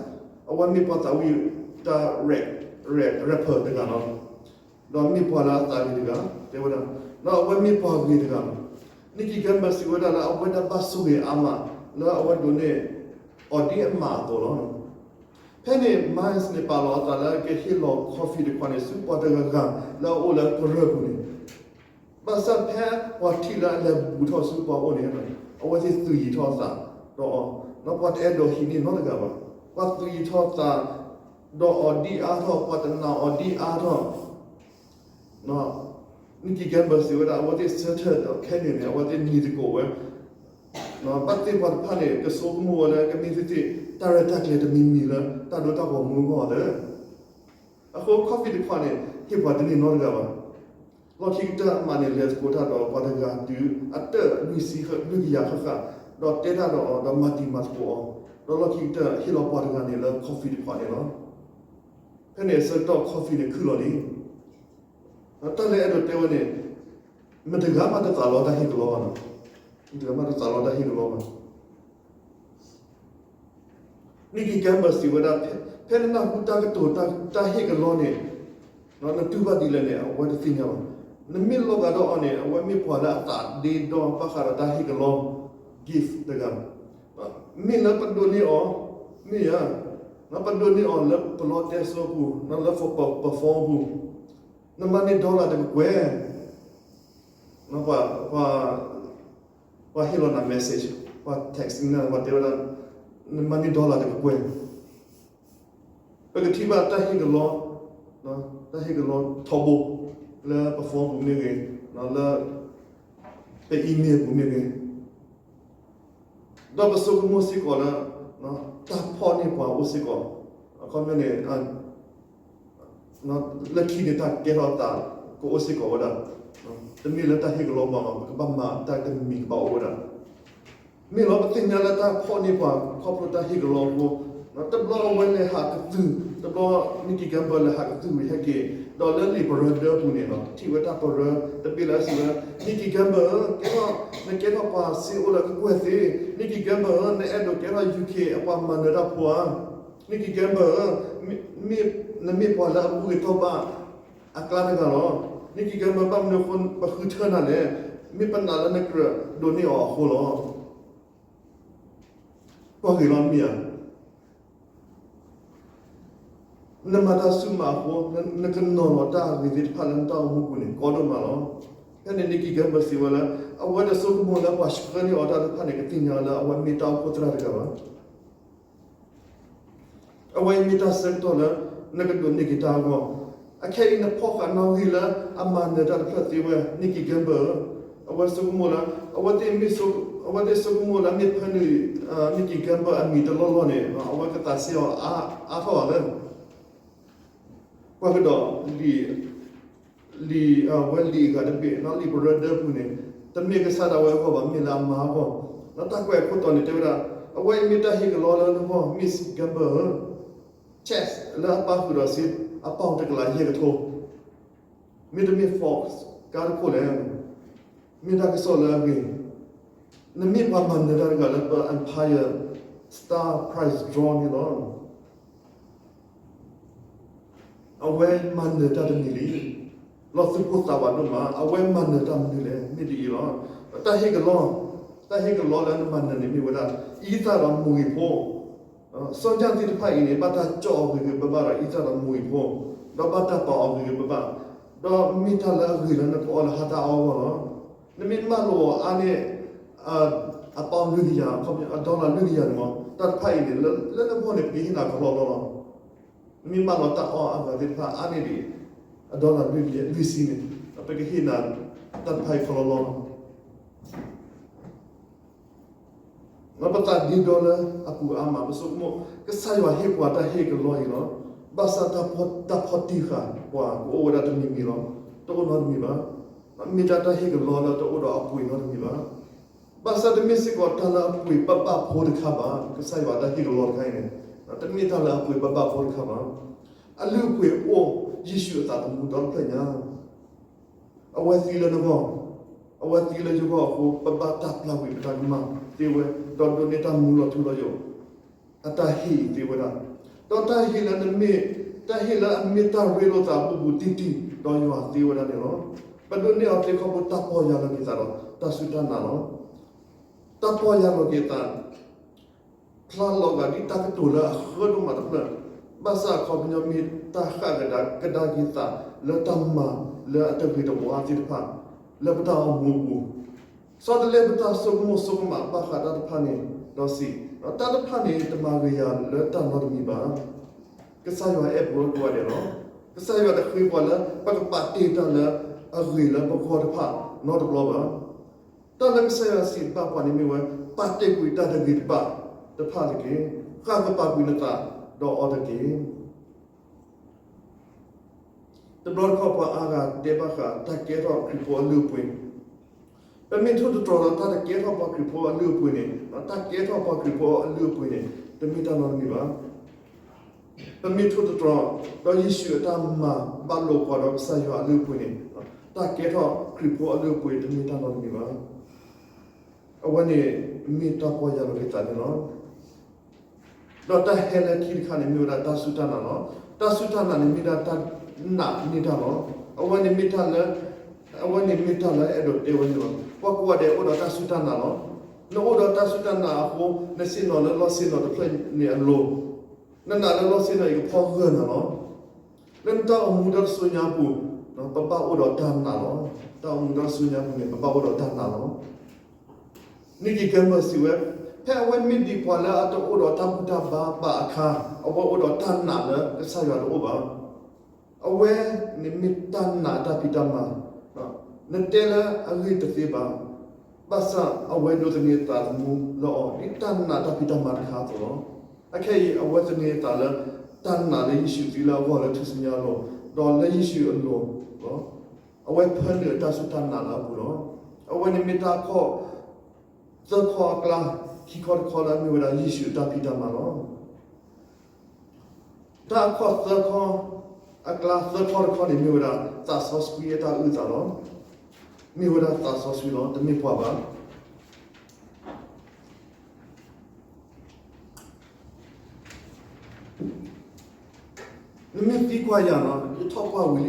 အဝဲမ့ၢ်ပှၤသးဝံၣ်တၢ် rap, rap, rapper တဂၤလီၤ. ဒီးမ့ၢ်ပှၤလၢအသးဂ့ၤတဂၤ, တဲဝဲဒၣ်, ဒီးအဝဲမ့ၢ်ပှၤဂ့ၤတဂၤလီၤ. Nicky Gamble စံးဝဲဒၣ်လၢအဝဲဒၣ်ဘၣ်ဆိၣ်ဂ့ၤအါမး လၢအဝဲဒိးန့ၢ်အီၤဒ်အမးအသိးလီၤ. ဖဲန့ၣ် Mines န့ၣ် ပာ်လီၤအသးလၢကဟ့ၣ်လီၤ coffee တခွးန့ၣ် ဆူပှၤတဂၤဂၤလၢအအိၣ်လၢကရၢၢ်ပူၤန့ၣ်, ဘၣ်ဆၣ်ဖဲပှၤထံၣ်လၢအလဲၤဘူးထီၣ်ဆူပှၤအိၣ်န့ၣ်, အဝဲသ့ၣ်သူၣ်ယံၤထီၣ်သးဒီးအီၤ, ဒီးပှၤတအဲၣ်ဒိးဟံးန့ၢ်နီတဂၤဘၣ်. ပှၤသူၣ်ယံၤထီၣ်သးဒီးအီၤဒ်အါထီၣ်, ပှၤတနာ်အီၤဒ်အါထီၣ်, Nicky Gamble စံးဝဲဒၣ် အဝဲသ့ၣ်ဆၢထၢၣ်ဒီးခဲန့ၣ်န့ၣ် အဝဲသ့ၣ်နံၤသကိးဝဲ, ဘၣ်သ့ၣ်ပှၤတဖၣ်န့ၣ် ကဆိကမိၣ်ဝဲလၢကမ့ၢ်သ့ၣ်သ့ၣ် တၢ်ရဲၣ်တၢ်ကျဲၤတမံၤမံၤလၢတၢ်ဒိတၢ်ဂီၤမူအဂီၢ်လီၤ. အဃိ coffee တခွးန့ၣ် ဟ့ၣ်ပှၤတန့ၢ်နီတဂၤဘၣ်. လီၢ်ခံကတၢၢ်အမးန့ၣ် လဲၤသကိးတၢ်ဒီးပှၤတဂၤတုၤအတၢၢ်လွံၢ်ဆံလွံၢ်ကယၤဃၣ်ဃၣ်, ဒီးတဲတၢ်ဒီးအီၤဒီးမၤတံၤမၤသကိးအီၤ, ဒီးလီၢ်ခံကတၢၢ်ဟ့ၣ်လီၤပှၤတဂၤန့ၣ်လၢ coffee တခွးန့ၣ်လီၤ. ဖဲန့ၣ်အဆၢကတီၢ် coffee န့ၣ်ခုၣ်လီၤလံ. တၢ်လၢအဲၣ်ဒိးတဲဝဲန့ၣ်, မတၤတဂၤမးတသးလီတၢ်ဟ့ၣ်ကလီဘၣ်နီၤ, မတၤတဂၤမးတသးလီတၢ်ဟ့ၣ်ကလီဘၣ်. Nicky Gamble စံးဝဲဒၣ်, ဖဲနနၢ်ဟူတၢ်ကတိၤတၢ်ဟ့ၣ်ကလီန့ၣ်, နတူၢ်ဘၣ်ဒ်လဲၣ်န့ၣ် အဝဲတသ့ၣ်ညါဘၣ်. နမ့ၢ်လီၤဂာ်ဒီးအီၤန့ၣ် အဝဲမ့ၢ်ပှၤလၢအသးဒ့ဒီဘၣ်ဃးဒီးတၢ်ဟ့ၣ်ကလီ gift တဂၤ, မ့ၢ်လၢပဒိးန့ၢ်အီၤ, မ့ၢ်ဧါ, ပဒိးန့ၢ်အီၤလၢပလီတဲစိပူၤ, လၢပ phone ပူၤ, နမၤန့ၢ် dollar တကကွဲၢ်, ပှၤဟ့ၣ်လီၤနၤ message, ပှၤ text နၤပှၤတဲဝဲဒၣ်, နမၤန့ၢ် dollar တကကွဲၢ်. ပကထံၣ်ဘၣ်တၢ်ဟ့ၣ်ကလီ, တၢ်ဟ့ၣ်ကလီထီဘိ, လၢပ phone ပူၤမ့ၢ်ဂ့ၤ, လၢပ email ပူၤမ့ၢ်ဂ့ၤ, ဒီးပဆိကမိၣ်စ့ၢ်ကီးလၢ တၢ်ဖီၣ်န့ၢ်ပှၤအိၣ်စ့ၢ်ကီး, အခီပညီန့ၣ် လၢခံန့ၣ်တၢ်ကဲထီၣ်သးကအိၣ်စ့ၢ်ကီးဝဲဒၣ်, တမ့ၢ်လၢတၢ်ဟ့ၣ်ကလီဘၣ်လီၤ, ပကဘၣ်မၤတၢ်တမံၤကဘၣ်အိၣ်ဝဲဒၣ်. မ့ၢ်လီၤပသ့ၣ်ညါလၢတၢ်ဖီၣ်န့ၢ်ပှၤခီဖျိတၢ်ဟ့ၣ်ကလီအဃိ, တဘျီအဝဲလဲၤဟးကသုၣ်, တဘျီ Nicky Gamble လဲၤဟးကသုၣ်ဝံၤဟဲက့ၤ, ဒီးလၢလံာ်ပရၢဒၢပူၤန့ၣ် ထံၣ်ဝဲတၢ်ပရၢ, တဘ့ၣ်လၢအစံးဝဲ Nicky Gamble ကဲထီၣ်, နကဲထီၣ်ပှၤစ့အိၣ်လၢကကွဲၢ်သ့, Nicky Gamble နအဲၣ်ဒိးကဲထီၣ် UK အပှၤမၤနၢၤတၢ်ဖိဧါ, Nicky Gamble နမ့ၢ်ပှၤလၢအဘူၣ်ဂ့ၤတီၢ်ဘၣ်အကျါတဂၤလီၤ. Nicky Gamble ဘၣ်မနုၤအဃိပဃုထၢနၤလဲၣ်, မ့ၢ်ပနာ်လၢနကြၢးဒိးန့ၢ်အီၤအဃိလီၤ. ကွၢ်ဂ့ၤလီၤမ့ၢ်ဧါ. နမၤတၢ်ဆူၣ်မးအဃိ, နကနီၤလီၤတၢ်အဂ့ၤသ့ၣ်တဖၣ်လၢနတၢ်အိၣ်မူပူၤန့ၣ် ကီဒိၣ်မးလီၤ. ဖဲန့ၣ် Nicky Gamble စံးဝဲလၢ အဝဲတဆိကမိၣ်လၢပှၤဆှၢန့ၢ်အီၤတၢ်တဖၣ်န့ၣ် ကသ့ၣ်ညါလၢအဝဲမ့ၢ်တၢ်အိၣ်ဖှိၣ်သရၣ်တဂၤဘၣ်. အဝဲအံၤမ့ၢ်တၢ်ဆၢကတီၢ်လၢ နကဒိးန့ၢ်က့ၤတၢ်အဂီၢ်, အခဲအံၤနဖီၣ်ဃာ်နီၣ်ဂံၢ်လၢအမၤနၢၤတၢ်တဖျၢၣ်သ့ဝဲ Nicky Gamble ဧၢ, အဝဲဆိကမိၣ်လၢ, အဝဲသ့ၣ်မ့ၢ်ဆိ, အဝဲသ့ၣ်ဆိကမိၣ်လၢမ့ၢ်ဖဲနုၤ Nicky Gamble အမံၤတလီၢ်လီၢ်န့ၣ် အဝဲကသးဆံးအီၤအါထီၣ်ဘၣ်လၢ ပှၤကဒီး လံာ်, လံာ်, အဝဲလံာ်အဂၤတဘ့ၣ် လံာ်ပရၢဒၢပူၤန့ၣ် တမ့ၢ်ကစၢ်ဒၣ်ဝဲအဂီၢ်ဘၣ် မ့ၢ်လၢအမါအဂီၢ်, ဒီးတၢ်ကွဲးအခိၣ်တီန့ၣ် တဲဝဲဒၣ်, အဝဲအံၤမ့ၢ်တၢ်ဟ့ၣ်ကလီလၢနဂီၢ် Miss Gamble ဧၢ, chess လၢအပၣ်ဃုာ်ဒီးစ့ အပီၢ်တကလးယဲၢ်ကထိ မ့တမ့ၢ် Fox ကါတခိၣ်လဲၣ်, မ့ၢ်တၢ်ကစီၣ်လၢအဂ့ၤ, နမ့ၢ်ပှၤမၤနၢၤတၢ်တဂၤလၢပ Empire Star Prize Draw န့ၣ်လီၤ. အဝဲမၤနၢၤတၢ်တမံၤလံ, လီၤသုးဖိသးဝးဒိၣ်မး, အဝဲမၤနၢၤတၢ်မနုၤလဲၣ် မ့ၢ်ဒ်အံၤလီၤ. တၢ်ဟ့ၣ်ကလီ, တၢ်ဟ့ၣ်ကလီလၢနမၤနၢၤန့ၣ်မ့ၢ်ဝဲဒၣ် အံသၣ်ဒီးမိၢ်ဂ့ၤဖိ စီၤယၣ်သ့ၣ်တဖၣ်အံၤန့ၣ် ဘၣ်တၢ်ကၠီၣ်အီၤဂ့ၤဂ့ၤဘၣ်ဘၣ်ဒီး အံသၣ်ဒီးမိၢ်ဂ့ၤဖိ, ဒီးဘၣ်တၢ်ပာ်အီၤဂ့ၤဂ့ၤဘၣ်ဘၣ်, ဒီးမ့ၢ်တၢ်လၢအဂ့ၤလၢနကအီလၢဟါတၢ်အီအဂီၢ်လီၤ. နမ့ၢ်မၢလီၤအီၤအါန့ၢ် အပီၢ်လွံၢ်ကယၤ, အdollarလွံၢ်ကယၤန့ၣ်မး တၢ်တဖၣ်အံၤန့ၣ် လၢနဂီၢ်န့ၣ် ပကဟ့ၣ်နၤကလီလီၤလီၤ. နမ့ၢ်မၢလီၤတၢ်အီၣ်အဂၤသ့ၣ်တဖၣ်အါန့ၢ်ဒံး အdollarလွံၢ်ကယၤလွံၢ်ဆံန့ၣ် ပကဟ့ၣ်နၤတၢ်တဖၣ်အံၤကလီလီၤလီၤ. ပသးဒ့ဒီလၢအပူၤအါမး ပဆိကမိၣ် ကစၢ်ယွၤဟ့ၣ်ပှၤတၢ်ဟ့ၣ်ကလီအံၤလီၤ. ဘၣ်ဆၣ်တၢ်ဖီၣ်တံၢ်ဃာ်ပှၤကအိၣ်ဝဲဒၣ်တမံၤမံၤလီၤ. တအိၣ်နီတမံၤဘၣ်. မ့ၢ်တၢ်တၢ်ဟ့ၣ်ကလီလၢတအိၣ်ဒီးအပှ့ၤနီတမံၤဘၣ်. ဘၣ်ဆၣ်တမ့ၢ်စ့ၢ်ကီးတၢ်လၢအပှ့ၤဘၣ်ဘၣ်ဖိတခါဘၣ်. ကစၢ်ယွၤတၢ်ဟ့ၣ်ကလီတခါအံၤန့ၣ် တမ့ၢ်တၢ်လၢအပှ့ၤဘၣ်ဘၣ်ဖိတခါဘၣ်. အလုၢ်အပှ့ၤအိၣ် ယ့ၣ်ၡူးအသးသမူဒီတဖျၢၣ်ညါ အဝဲသံလၢနဂီၢ်, အဝဲသံလၢယဂီၢ်အဃိ ပဘၣ်တၢ်ပျၢ်ကွံာ်ပတၢ်ကမၣ်သ့ဝဲ, ဒီးဒိးန့ၢ်တၢ်မူလီၤထူလီၤယိာ် အတၢ်ဟ့ၣ်အံၤသ့ဝဲဒၣ်, ဒီးတၢ်ဟ့ၣ်လၢနမ့ၢ်, တၢ်ဟ့ၣ်လၢအမ့ၢ်တၢ်ရ့လိာ်သးအပူၤပူၤတံၢ်တံၢ် ဒီးယွၤသ့ဝဲဒၣ်န့ၣ်လီၤ. ပဒိးန့ၢ်အီၤသ့ခီဖျိတၢ်ပီၢ်ယၢ်လီၤက့ၤသးဒီးတၢ်စူၢ်တၢ်နာ်လီၤ. တၢ်ပီၢ်ယၢ်လီၤက့ၤသး ဖျါလီၤဂာ်ဒ်တၢ်ကတိၤလၢအဃၢဒိၣ်မးတဖျၢၣ်, ဘၣ်ဆၣ်အခီပညီမ့ၢ်တၢ်ဃၣ်ကဒါကဒါက့ၤသးလၢတၢ်မၤလၢအတဂ့ၤတဝါသ့ၣ်တဖၣ် လၢပတၢ်အိၣ်မူအပူၤ, ဆီတလဲပတၢ်ဆိကမိၣ်ဆိကမးဘၣ်ဃးတၢ်တဖၣ်န့ၣ်ဒီးစံး, တၢ်တဖၣ်န့ၣ်တမၤဂ့ၤယၤလၢတၢ်နီတမံၤဘၣ်. ကစၢ်ယွၤအဲၣ်ပှၤကိးဂၤဒဲးလီၤ. ကစၢ်ယွၤတဃ့ပှၤလၢပကပာ်တ့ၢ်တၢ်လၢအဂ့ၤလၢပဂီၢ်တဖၣ်နီတဘျီဘၣ်. တၢ်လၢကစၢ်ယွၤစံးဘၣ်ပှၤန့ၣ်မ့ၢ်ဝဲ ပာ်တ့ၢ်ကွံာ်တၢ်တဂ့ၤတဘၣ်တဖၣ်တက့ၢ်. ဃၣ်ကပာ်ကွံာ်နသးဒီးအီၤတက့ၢ်. တဘျီတခီၣ်ပှၤအါဂၤတဲဘၣ်ဃးတၢ်ကဲထီၣ်ခရံာ်ဖိအလုၢ်အပှ့ၤ, ပမ့ၢ်ထိၣ်သတြီၤဒီးတၢ်တကဲထီၣ်ပှၤခရံာ်ဖိအလုၢ်အပှ့ၤန့ၣ်, တၢ်ကဲထီၣ်ပှၤခရံာ်ဖိအလုၢ်အပှ့ၤန့ၣ် တမ့ၢ်တၢ်နီတမံၤဘၣ်. ပမ့ၢ်ထိၣ်သတြီၤ, ဒီးယ့ၣ်ၡူးအတၢ်မၤဘၣ်လိာ်ပှၤဒီးကစၢ်ယွၤအလုၢ်အပှ့ၤန့ၣ်, တၢ်ကဲထီၣ်ခရံာ်ဖိအလုၢ်အပှ့ၤတမ့ၢ်တၢ်နီတမံၤဘၣ်. အဝဲန့ၣ်မ့ၢ်တၢ်ပီၢ်ယၢ်လီၤက့ၤသးန့ၣ်လီၤ. ဒီးတၢ်ဟဲလၢခံတခါန့ၣ်မ့ၢ်ဝဲဒၣ်တၢ်စူၢ်တၢ်နာ်လီၤ. တၢ်စူၢ်တၢ်နာ်န့ၣ်မ့ၢ်ဒၣ်တၢ်နာ်န့ၢ်တၢ်လီၤ. အဝဲန့ၣ်မ့ၢ်တၢ်လၢ, အဝဲန့ၣ်မ့ၢ်တၢ်လၢအဲၣ်ဒိးတဲဝဲန့ၣ်လီၤ. ပှၤကိးဂၤဒဲးအိၣ်ဒီးတၢ်စူၢ်တၢ်နာ်လီၤ. နအိၣ်ဒီးတၢ်စူၢ်တၢ်နာ်အဃိ နဆ့ၣ်နီၤလၢလီၢ်ဆ့ၣ်နီၤတဖျၢၣ်န့ၣ်အလိၤ, နနာ်လၢလီၢ်ဆ့ၣ်နီၤအံၤကဖီဂၢၢ်နၤလီၤ. လၢနတၢ်အိၣ်မူဒီတစိၤညါအပူၤ, ပဘၣ်အိၣ်ဒီးတၢ်နာ်လီၤ. တၢ်အိၣ်မူဒီတစိၤညါအပူၤန့ၣ် ပဘၣ်အိၣ်ဒီးတၢ်နာ်လီၤ. နံၣ်ကံၤကဲမၢစံးဝဲ, ဖဲအဝဲမ့ၢ်ဒံးပှၤလၢအတအိၣ်ဒီးတၢ်ဘူၣ်တၢ်ဘါဘၣ်အခါ, အဝဲအိၣ်ဒီးတၢ်နာ်လၢကစၢ်ယွၤတအိၣ်ဘၣ်. အဝဲန့ၣ်မ့ၢ်တၢ်နာ်တၢ်ဖံးတၢ်မၤ, နတဲလၢအဂ့ၢ်တသ့ဘၣ်, ဘၣ်ဆၣ်အဝဲဒိးသန့ၤအသးသမူလၢအီၤ ဒ်တၢ်နာ်တၢ်ဖံးတၢ်မၤတခါအသိးလီၤ. အခဲအံၤ အဝဲသန့ၤအသးလၢ တၢ်နာ်လၢယ့ၣ်ၡူးသံလၢအဂီၢ်လၢထူၣ်စုညါအလိၤ, ဒီးလၢယ့ၣ်ၡူးအလိၤလီၤ. အဝဲဖၢနုာ်အတၢ်စူၢ်တၢ်နာ်လၢအပူၤလီၤ. အဝဲန့ၣ်မ့ၢ်တၢ်ခီၣ် သၢခီအကျါ, ခံခီတခီလၢအမ့ၢ်ဝဲဒၣ်ယ့ၣ်ၡူးအတၢ်ဖံးတၢ်မၤလီၤ. တၢ်ခီၣ်သၢခီအကျါ သၢခီတခီန့ၣ် မ့ၢ်ဝဲဒၣ်သးစီဆှံအတၢ်အုၣ်အသးလီၤ. မ့ၢ်ဝဲဒၣ်သးစီဆှံလီၤ, တမ့ၢ်ပှၤဘၣ်. နမ့ၢ်သံကွၢ်ယၤနီၤ, ယထီၣ်ပှၢ်ဝံၤလံ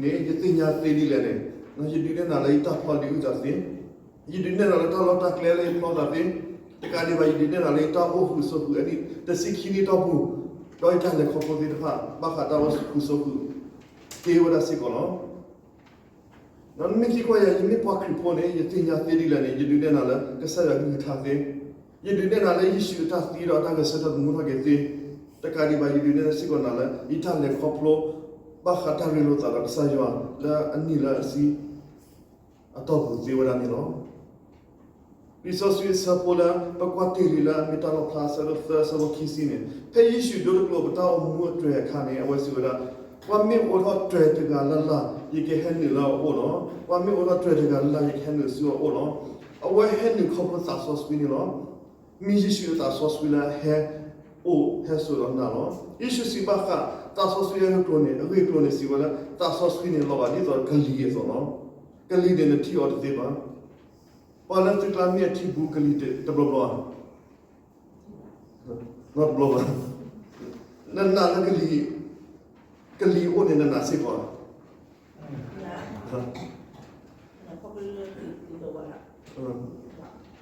န့ၣ် ယသ့ၣ်ညါသ့ဒ်လဲၣ်န့ၣ်, ယဒုးနဲၣ်နၤလၢယတၢ်ဖျီဒုးအုၣ်သးသ့, ယဒုးနဲၣ်နၤလၢတၢ်လီၢ်တၢ်ကျဲလၢယဖျီသးသ့, တကးဒံးဘၣ် ယဒုးနဲၣ်နၤလၢယတၢ်အိၣ်ဃုာ်ဆိးဃုာ်အနံၣ်တဆံခံနံၣ်အတီၢ်ပူၤ, ဒီးယတၢ်လဲၤခီဖျိသ့ၣ်တဖၣ် ဘၣ်ဃးတၢ်အိၣ်ဃုာ်ဆိးဃုာ်သ့ဝဲဒၣ်စ့ၢ်ကီးလီၤ. နမ့ၢ်သံကွၢ်ယၤ ယမ့ၢ်ပှၤခရံာ်ဖိန့ၣ် ယသ့ၣ်ညါသ့ဒ်လဲၣ်န့ၣ်, ယဒုးနဲၣ်နၤလၢကစၢ်ယွၤကလုၢ်ကထါသ့, ယဒုးနဲၣ်နၤလၢယ့ၣ်ၡူးအတၢ်သံဒီးအတၢ်ဂဲၤဆၢထၢၣ်သမူထီၣ်က့ၤသ့, တကးဒံးဘၣ် ယဒုးနဲၣ်စ့ၢ်ကီးနၤလၢ ယတၢ်လဲၤခီဖျိ ဘၣ်ဃးတၢ်ရ့လိာ်သးဒီးကစၢ်ယွၤလၢအနံၣ်လၢအဆံ အတီၢ်ပူၤသ့ဝဲဒၣ်န့ၣ်လီၤ. လံာ်စီဆှံအဆၢဖိလၢ ပကွၢ်တ့ၢ်လံလၢမ့ၢ်တၢ်လီၣ်ဖျါအဆၢဒိၣ်သၢ အဆၢဖိခံဆံန့ၣ်, ဖဲယ့ၣ်ၡူးဒိတကျိာ်ပတၢ်အိၣ်မူအတြဲၤအခါန့ၣ် အဝဲစံးဝဲဒၣ်, ပှၤမ့ၢ်အိးထီၣ်တြဲၤတဂၤလၢ်လၢ် ယကဟဲနုာ်လၢအအိၣ်လီၤ. ပှၤမ့ၢ်အိးထီၣ်တြဲၤတဂၤလၢ်လၢ် ယကဟဲနုာ်ဆူအအိၣ်လီၤ. အဝဲဟဲနုာ်ခီဖျိသးစီဆှံန့ၣ်လီၤ. မ့ၢ်ယ့ၣ်ၡူးအသးစီဆှံလၢဟဲအိၣ်ဟဲစိာ်ဒီးနၤလီၤ. ယ့ၣ်ၡူးစံးဘၣ်ဃး သးစီဆှံအဂ့ၢ်အကျိၤန့ၣ်, အဂ့ၢ်အကျိၤန့ၣ်စံးဝဲလၢ သးစီဆှံန့ၣ်လီၤဘၣ်ဒ်သိးကလံၤအသိးလီၤ. ကလံၤန့ၣ်နထံၣ်အီၤတသ့ဘၣ်. ပှၤလၢသုကျါမ့ၢ်အထံၣ်ဘူးကလံၤတဘျီဘျီဧါ. နီတဘျီဘၣ်. နနာ်လၢကလံၤ, ကလံၤအိၣ်န့ၣ်နနာ်စ့ၢ်ကီးဧါ. သပှၢ်တၢၢ်လီ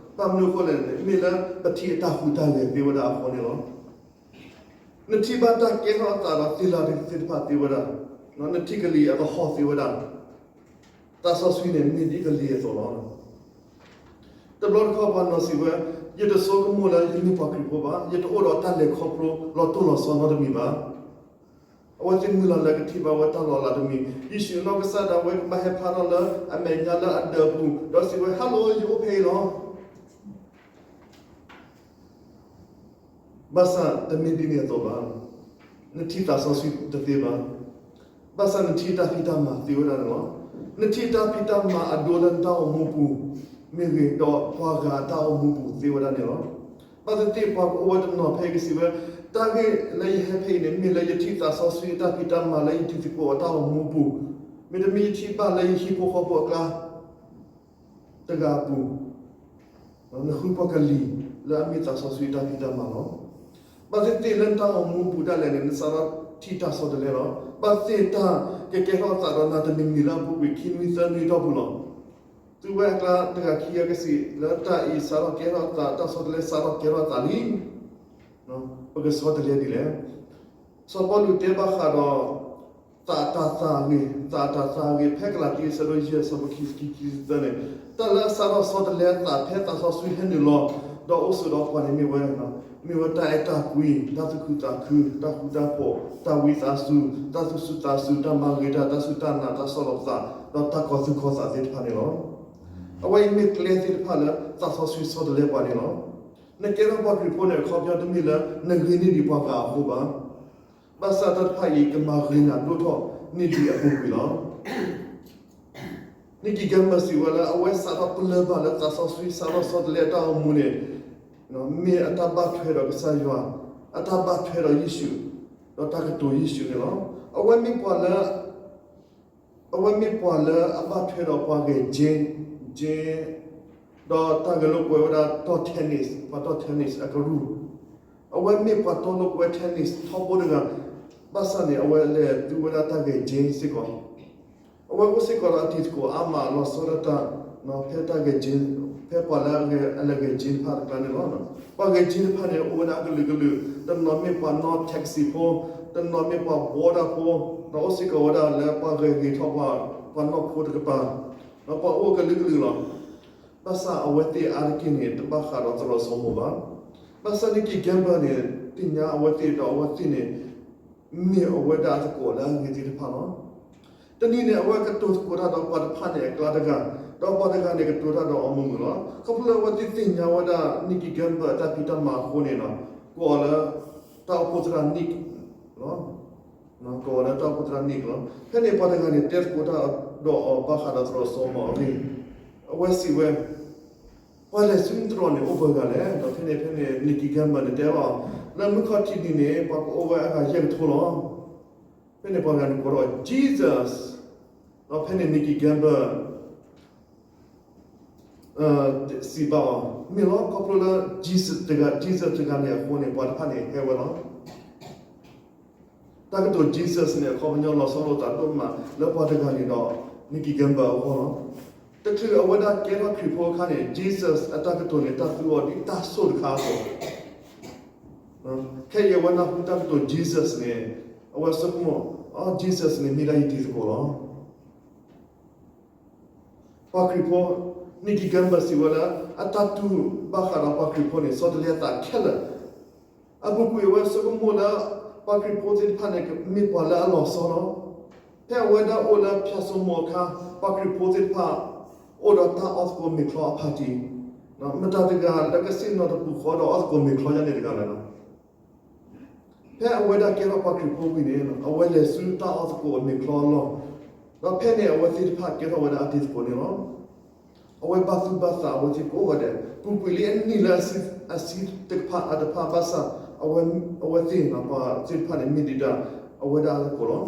ၤ. ဘၣ်မနုၤအဃိလဲၣ်န့ၣ် မ့ၢ်လၢပထံၣ်အတၢ်ဟူးတၢ်ဂဲၤသ့ဝဲဒၣ်အဃိန့ၣ်လီၤ. နထံၣ်ဘၣ်တၢ်ကဲထီၣ်အသးဒီးသ့လၤသ့ၣ်တဖၣ်သ့ဝဲဒၣ်, နထံၣ်ကလံၤအကဟီၣ်သ့ဝဲဒၣ်, သးစီဆှံန့ၣ်မ့ၢ်ဒ်ကလံၤအသိးလီၤ. တဘျီတခီၣ်ပှၤနီၤစံးဝဲ, ယတဆိကမိၣ်လၢယမ့ၢ်ပှၤခရံာ်ဖိဘၣ်, ယတအိၣ်ဒီးတၢ်လဲၤခီဖျိလီၤတိၢ်လီၤဆီနီတမံၤဘၣ်. အဝဲသ့ၣ်မုၢ်လၢ်လၢကထံၣ်ဘၣ်ဝဲတၢ်လီၤလးတမံၤ, ယ့ၣ်ၡူးအနီၢ်ကစၢ်ဒၣ်ဝဲကဘၣ်ဟဲဖျါထီၣ်လၢအမဲာ်ညါလၢအဒၢးပူၤ, ဒီးစံးဝဲ Hello ယအိၣ်ဖဲအံၤလီၤ. ဘၣ်ဆၣ်တမ့ၢ်ဒ်န့ၣ်အသိးဘၣ်. နထံၣ်သးစီဆှံတသ့ဘၣ်. ဘၣ်ဆၣ်နထံၣ်တၢ်ဖံးတၢ်မၤသ့ဝဲဒၣ်န့ၣ်လီၤ. နထံၣ်တၢ်ဖံးတၢ်မၤအဒိလၢနတၢ်အိၣ်မူပူၤမ့ၢ်ဂ့ၤ, ဒီးပှၤဂၤအတၢ်အိၣ်မူပူၤသ့ဝဲဒၣ်န့ၣ်လီၤ. ဘၣ်သ့ၣ်သ့ၣ်ပှၤကအိၣ်ဝဲတနီၤဖဲအံၤကစံးဝဲ, တၢ်ဂ့ၢ်လၢယဟဲဖဲအံၤန့ၣ် မ့ၢ်လၢယထံၣ်သးစီဆှံအတၢ်ဖံးတၢ်မၤလၢယတံၤသကိးအတၢ်အိၣ်မူပူၤ မ့တမ့ၢ်ယထံၣ်ဘၣ်လၢယဟံၣ်ဖိဃီဖိအကျါတဂၤအပူၤ, နဃုပှၤကလံၤလၢအမ့ၢ်သးစီဆှံတၢ်ဖံးတၢ်မၤလီၤ. ဘၣ်သ့ၣ်သ့ၣ်လၢနတၢ်အိၣ်မူအပူၤဒၣ်လဲာ်န့ၣ် နစးထီၣ်ထံၣ်တၢ်ဆီတလဲလီၤ. ဘၣ်သ့ၣ်တၢ်ကကဲထီၣ်သးဒီးနၤတမံၤမံၤလၢအပူၤကွံာ်ခံနွံသၢနွံအတီၢ်ပူၤလီၤ. သုဝဲအကျါတဂၤခံဂၤကစံးလၢတၢ်အံၤစးထီၣ်ကဲထီၣ်သး တၢ်ဆီတလဲစးထီၣ်ကဲထီၣ်သးလံ. ပကဆီတလဲဒ်လဲၣ်. စီၤပီလူးတဲဘၣ်ဃးဒီး သးအတၤသၣ်ဂ့ၤ, သးအတၤသၣ်ဂ့ၤ ဖဲကလၤတံ အဆၢဒိၣ်ယဲၢ် အဆၢဖိခံဆံခံ ခံဆံသၢန့ၣ်, တၢ်လၢအစးထီၣ်ဆီတလဲအသးဖဲသးစီဆှံဟဲနုာ်လီၤ ဒီးအိၣ်ဆိးဒီးပှၤန့ၣ်မ့ၢ်ဝဲ, မ့ၢ်ဝဲတၢ်အဲၣ်တၢ်ကွံ, တၢ်သူၣ်ခုသးခု, တၢ်ဃူတၢ်ဖိး, တၢ်ဝံသးစူၤ, တၢ်သူၣ်စူၤသးစူၤ, တၢ်မၤဂ့ၤတၢ်, တၢ်စူၢ်တၢ်နာ်, တၢ်ဆီၣ်လီၤပသး, ဒီးတၢ်ကီၤသူၣ်ကီၤသးသ့ၣ်တဖၣ်န့ၣ်လီၤ. အဝဲအံၤမ့ၢ်ကျဲသ့ၣ်တဖၣ်လၢသးစီဆှံဆီတလဲပှၤန့ၣ်လီၤ. နကဲထီၣ်ပှၤခရံာ်ဖိန့ၣ် အခီပညီတမ့ၢ်လၢ နဂ့ၤန့ၢ်ဒံးပှၤဂၤအဃိဘၣ်. ဘၣ်ဆၣ်တၢ်တဖၣ်အံၤကမၤဂ့ၤနၤဒိၣ်ထီၣ်န့ၢ်ဒံးအပူၤကွံာ်လီၤ. Nicky Gumbel စံးဝဲလၢ အဝဲစးထီၣ်ပလၢၢ်ဘၣ်လၢသးစီဆှံစးထီၣ်ဆီတလဲအတၢ်အိၣ်မူန့ၣ် မ့ၢ်အတၢ်ဘၣ်ထွဲဒီးကစၢ်ယွၤ, အတၢ်ဘၣ်ထွဲဒီးယ့ၣ်ၡူး, ဒီးတၢ်ကတိၤယ့ၣ်ၡူးန့ၣ်လီၤ. အဝဲမ့ၢ်ပှၤလၢ အဝဲမ့ၢ်ပှၤလၢအဘၣ်ထွဲဒီးပှၤဂဲၤ gym, gym, ဒီးတၢ်ဂဲၤလိာ်ကွဲဝဲဒၣ်တီၢ် tennis, ပှၤတီၢ် tennis အကရူၢ်, အဝဲမ့ၢ်ပှၤတီလိာ်ကွဲ tennis ထီဘိတဂၤ, ဘၣ်ဆၣ်န့ၣ် အဝဲလဲၤသူဝဲဒၣ်တၢ်ဂဲၤ gym စ့ၢ်ကီး. အဝဲအိၣ်စ့ၢ်ကီးဒီးအတံၤသကိးအါမးလီၤဆီဒၣ်တၢ် ဖဲတၢ်ဂဲၤ gym, ဖဲပှၤလၢအလဲၤဂဲၤ gym တဖၣ်တကျါန့ၣ်လီၤ. ပှၤဂဲၤ gym တဖၣ်န့ၣ် အိၣ်ဝဲဒၣ်အကလုာ်ကလုာ်, တနီၤမ့ၢ်ပှၤနီၣ် taxi ဖိ, တနီၤမ့ၢ်ပှၤဘှီတၢ်ဖိ, ဒီးအိၣ်စ့ၢ်ကီးဝဲဒၣ်လၢပှၤဂဲၤဂ့ၤထီၣ်ပှၤ, ပှၤနီၣ်ခိတကပၤ, ဒီးပှၤအိၣ်ကလုာ်ကလုာ်လီၤ. ဘၣ်ဆၣ်အဝဲသ့ၣ်အါတက့ၢ်န့ၣ် တဘၣ်ဃးဒီးသရိာ်စိမိၤဘၣ်. ဘၣ်ဆၣ် Nicky Gumbel န့ၣ် သ့ၣ်ညါအဝဲသ့ၣ်ဒီးအဝဲသ့ၣ်န့ၣ် မ့ၢ်အဝဲဒၣ်အသကိးလၢအဂ့ၤသ့ၣ်တဖၣ်လီၤ. တနံၤန့ၣ် အဝဲကတိၤသကိးတၢ်ဒီးပှၤတဖၣ်န့ၣ်အကျါတဂၤ, ဒီးပှၤတဂၤန့ၣ်ကတိၤတၢ်ဒီးအီၤမုာ်မုာ်လီၤ. ခီဖျိလၢအဝဲသ့ၣ်သ့ၣ်ညါဝဲဒၣ် Nicky Gumbel အတၢ်ဖံးတၢ်မၤအဃိန့ၣ်, ကိးအီၤလၢ တၢ်အိၣ်ဖှိၣ်သရၣ် Nick လီၤ. ကိးအီၤလၢတၢ်အိၣ်ဖှိၣ်သရၣ် Nick လီၤ. ဖဲန့ၣ်ပှၤတဂၤန့ၣ် တဲသကိးတၢ်ဒီးအီၤဘၣ်ဃးဒီးသရိာ်စိမိၤအဂ့ၢ်, အဝဲစံးဝဲ, ပှၤလဲၤဆူနသရိာ်န့ၣ်အိၣ်ပှဲၤဂၤလဲၣ်. ဒီးဖဲန့ၣ်ဖဲန့ၣ် Nicky Gumbel န့ၣ်တဲဘၣ်အီၤ, လၢမုၢ်ခီၣ်ထံးနံၤန့ၣ် ပှၤကအိၣ်ဝဲအဂၤယဲၢ်ကထိလီၤ. ဖဲန့ၣ်ပှၤတဂၤန့ၣ်ကိးဒီး Jesus, ဒီးဖဲန့ၣ် Nicky Gumbel စံးဘၣ်အီၤ, မ့ၢ်လီၤ ခီဖျိလၢ Jesus တဂၤ, Jesus တဂၤန့ၣ်အဃိန့ၣ် ပှၤတဖၣ်န့ၣ်ဟဲဝဲလီၤ. တၢ်ကတိၤ Jesus န့ၣ် အခီပညီလီၤဆီလိာ်သးဒိၣ်မးလၢပှၤတဂၤန့ၣ်ဒီး Nicky Gumbel အဂီၢ်လီၤ. တချုးအဝဲဒၣ်ကဲထီၣ်ခရံာ်ဖိအခါန့ၣ် Jesus အတၢ်ကတိၤန့ၣ် တၢ်သူအီၤဒ်တၢ်ဆိၣ်တခါအသိး, ခဲအံၤအဝဲနၢ်ဟူတၢ်ကတိၤ Jesus န့ၣ် အဝဲဆိကမိၣ်, အ Jesus န့ၣ်မ့ၢ်ဒၣ်ယတံၤသကိးလီၤ. ပှၤခရံာ်ဖိ, Nicky Gumbel စံးဝဲလၢ အတၢ်တူၢ်ဘၣ်ဃးဒီးပှၤခရံာ်ဖိန့ၣ် ဆီတလဲအသးခဲလၢာ်. အပူၤကွံာ်အဝဲဆိကမိၣ်လၢ ပှၤခရံာ်ဖိသ့ၣ်တဖၣ်န့ၣ် မ့ၢ်ပှၤလၢအလီၤဆီလီၤ. ဖဲအဝဲဒၣ်အိၣ်လၢဖၠၣ်စိမိၤအခါ, ပှၤခရံာ်ဖိသ့ၣ်တဖၣ် အိၣ်ဒီးတၢ်အီၣ်သကိးမ့ၤချီအဖးတံၢ်, မတၤတဂၤလၢကဆ့ၣ်နီၤတပူၤဃီဒီးအီၣ်သကိးမ့ၤချီယါန့ၣ်တဂၤလဲၣ်. ဖဲအဝဲဒၣ်ကဲထီၣ်ပှၤခရံာ်ဖိဝံၤန့ၣ် အဝဲလဲၤဆူတၢ်အီၣ်သကိးအမ့ၤချီအလီၢ်, ဒီးဖဲန့ၣ်အဝဲသ့ၣ်တဖၣ်ကဲထီၣ်ဝဲဒၣ်အတံၤသကိးန့ၣ်လီၤ. အဝဲဘၣ်သူၣ်ဘၣ်သးအဝဲသ့ၣ်ကိးဂၤဒဲး, ပူၤကွံာ်လံအနံၣ်လၢအဆံတဖၣ်အတဖၣ်ဘၣ်ဆၣ်, အဝဲသ့ၣ်ပှၤသ့ၣ်တဖၣ်န့ၣ်မ့ၢ်ဒံးဒၣ် အဝဲဒၣ်အသကိးလီၤ.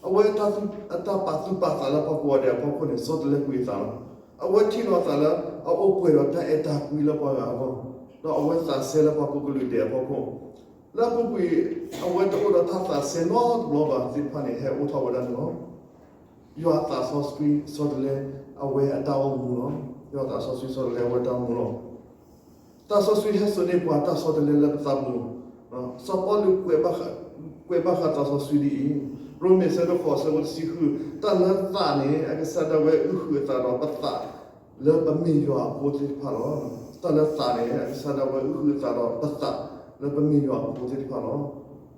အဝဲအတၢ်ပာ်သူၣ်ပာ်သးလၢပှၤကိးဂၤဒဲးအဖီခိၣ်န့ၣ် ဆီတလဲကွံာ်အသးလီၤ. အဝဲထံၣ်လီၤအသးလၢအအိၣ်ပှဲၤဒီးတၢ်အဲၣ်တၢ်ကွံလၢပှၤဂၤအဂီၢ်, ဒီးအဝဲသးစဲလၢပှၤကိးကလုာ်ဒဲးအဖီခိၣ်, လၢအပူၤကွံာ် အဝဲတအိၣ်ဒီးတၢ်သးစဲနီတဘျီဘၣ်သ့ၣ်တဖၣ်န့ၣ် ဟဲအိၣ်ထီၣ်ဝဲဒၣ်န့ၣ်လီၤ. ယွၤအသးစီဆှံဆီတလဲအဝဲအတၢ်အိၣ်မူလီၤ. ယွၤအသးစီဆှံဆီတလဲအဝဲအတၢ်အိၣ်မူလီၤ. သးစီဆှံဟဲစိာ်န့ၢ်ပှၤတၢ်ဆီတလဲလၢပသးပူၤ, စီၤပီလူး ကွဲးဘၣ်ဃးသးစီဆှံဒ်အံၤ, ရိမ့ၤအဆၢဒိၣ်ဃိးအဆၢဖိတဆံဃု, တၢ်လၢသးန့ၣ် အကစၢ်ဒၣ်ဝဲအုၣ်ဃုာ်အသးဒီးပသးလၢပမ့ၢ်ယွၤအဖိသ့ၣ်တဖၣ်လီၤ. တၢ်လၢသးန့ၣ် အကစၢ်ဒၣ်ဝဲအုၣ်ဃုာ်အသးဒီးပသးလၢပမ့ၢ်ယွၤအဖိသ့ၣ်တဖၣ်လီၤ.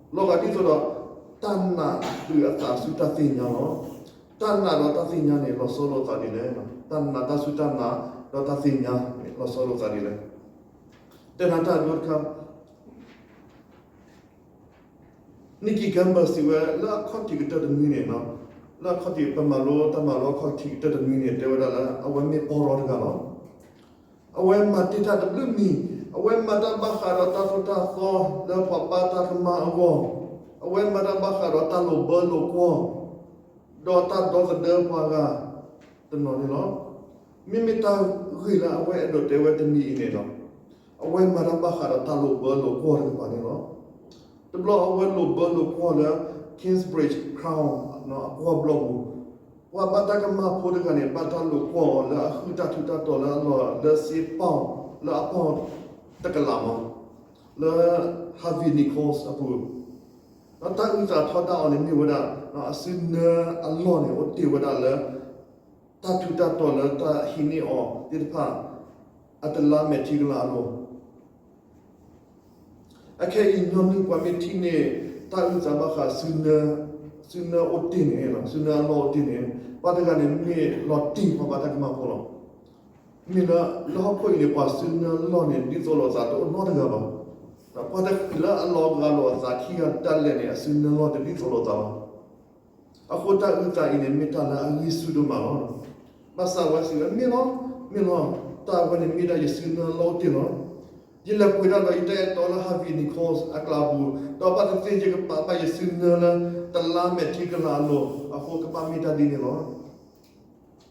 လီၤဂာ်ဒ်သိးဒီး တၢ်နာ်အုၣ်အသးဆူတၢ်သ့ၣ်ညါလီၤ. တၢ်နာ်ဒီးတၢ်သ့ၣ်ညါန့ၣ် လီၤဆီလိာ်သးဒ်လဲၣ်. တၢ်နာ်တၢ်စူၢ်တၢ်နာ်ဒီးတၢ်သ့ၣ်ညါန့ၣ် လီၤဆီလိာ်သးဒ်လဲၣ်. တဲနၤတၢ်ဒိတခါ Nicky Gumbel စံးဝဲလၢအခီၣ်ထံးကတၢၢ်တနွံန့ၣ်, လၢအခီၣ်ထံး ပမၤလိတၢ်မၤလိအခီၣ်ထံးကတၢၢ်တနွံန့ၣ် တဲဝဲဒၣ်လၢအဝဲမ့ၢ်ပီရီတဂၤလီၤ. အဝဲမၤတ့ၢ်တၢ်တဘျုးမံၤ, အဝဲမၤတၢ်ဘၣ်ဃးဒီးတၢ်သိၣ်တၢ်သီလၢပှၤဘၣ်တၢ်ကမၣ်အဂီၢ်, အဝဲမၤတၢ်ဘၣ်ဃးဒီးတၢ်လိာ်ဘၢလိာ်ကွီၢ်, ဒီးတၢ်ဒီသဒၢပှၤဂၤတနီၤန့ၣ်လီၤ. မ့မ့ၢ်တၢ်ဂ့ၢ်လၢအဝဲအဲၣ်ဒိးတဲဝဲတမံၤအံၤန့ၣ်ဒီး အဝဲမၤတၢ်ဘၣ်ဃးဒီးတၢ်လိာ်ဘၢလိာ်ကွီၢ်တကပၤန့ၣ်လီၤ. တဘျီအဝဲလိာ်ဘၢလိာ်ကွီၢ်လၢ Kingsbridge Crown အကွီၢ်ဘျီၣ်ပူၤ, ပှၤဘၣ်တၢ်ကမၣ်ဖိတဂၤန့ၣ် ဘၣ်တၢ်လိာ်ကွီၢ်အီၤလၢအဟုၣ်တၢ်ထူးတၢ်တီၤလၢအလီၢ်လၢစ့ပီၣ်လၢအပီၣ်တကလးမး လၢ Harvey Nichols အပူၤ, ဒီးတၢ်အုၣ်သးထီဒါအီၤန့ၣ်မ့ၢ်ဝဲဒၣ် အစုနၢအလီၢ်န့ၣ် အိၣ်တ့ၢ်ဝဲဒၣ်လၢ တၢ်ထူးတၢ်တီၤလၢတၢ်ဟံးန့ၢ်အီၤသ့ၣ်တဖၣ် အတလါမဲာ်ထံကလၤအလိၤ အခဲအံၤညီနုၢ်ပှၤမ့ၢ်ထံၣ်န့ၢ် တၢ်အုၣ်သးဘၣ်ဃး စုနၢအိၣ်တ့ၢ်န့ၣ်, စုနၢအလီၢ်အိၣ်တ့ၢ်န့ၣ်, ပှၤတဂၤန့ၣ်မ့ၢ်လီၤတံၢ်ပှၤဘၣ်တၢ်ကမၣ်ဖိလီၤ. မ့ၢ်လၢလၢဟီၣ်ခိၣ်အံၤန့ၣ် ပှၤစုနၢအလီၢ်န့ၣ် ဒ်သိးလိာ်သးတအိၣ်နီတဂၤဘၣ်. ပှၤတဂၤလၢအလီၤဂာ်လိာ်အသးခံဂၤဒၣ်လဲာ်န့ၣ် အစုနၢအလီၢ်တဒ်သိးလိာ်သးဘၣ်. အဃိတၢ်အုၣ်သးအံၤန့ၣ် မ့ၢ်တၢ်လၢအဂံၢ်ဆူၣ်ဒိၣ်မးလီၤ. ဘၣ်ဆၣ်ဝဲစံးဝဲ မ့ၢ်လီၤ, မ့ၢ်လီၤ, တၢ်အဝဲန့ၣ်မ့ၢ်ဒၣ်ယစုနၢအလီၢ်အိၣ်တ့ၢ်လီၤ. ယလဲၤပှ့ၤတၢ်ဒီးယတၢ်အဲၣ်တီလၢ Harvey Nichols အကျါပူၤ, ဒီးဘၣ်သ့ၣ်သ့ၣ်ယကပာ်ဘၣ်ယစုနၢလၢ တလါမဲာ်ထံကလၤအလိၤ, အဃိကဘၣ်မ့ၢ်တၢ်ဒ်န့ၣ်လီၤ.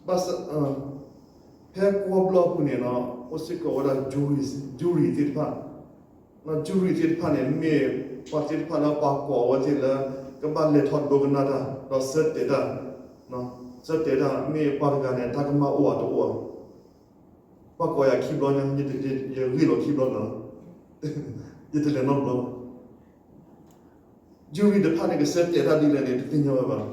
ဘၣ်ဆၣ် ဖဲကွီၢ်ဘျီၣ်ပူၤန့ၣ်ဒီး အိၣ်စ့ၢ်ကီးဝဲဒၣ် jury, jury သ့ၣ်တဖၣ်, jury သ့ၣ်တဖၣ်န့ၣ် မ့ၢ်ပှၤသ့ၣ်တဖၣ်လၢပှၤကိးအဝဲသ့ၣ်လၢ ကဘၣ်လဲၤထီၣ်ဒိကနၣ်တၢ် ဒီးဆၢတဲာ်တၢ်, ဆၢတဲာ်တၢ် မ့ၢ်ပှၤတဂၤန့ၣ် တၢ်ကမၣ်အိၣ်ဧါတအိၣ်ဧါ. ပှၤကိးယၤခံဘျီညါ ယဂ့ၢ်လီၤခံဘျီန့ၣ်လီၤ. ယတလဲၤနီတဘျီ jury တဖၣ်န့ၣ် ကဆၢတဲာ်တၢ်ဒ်လဲၣ်န့ၣ် တသ့ၣ်ညါဝဲဘၣ်.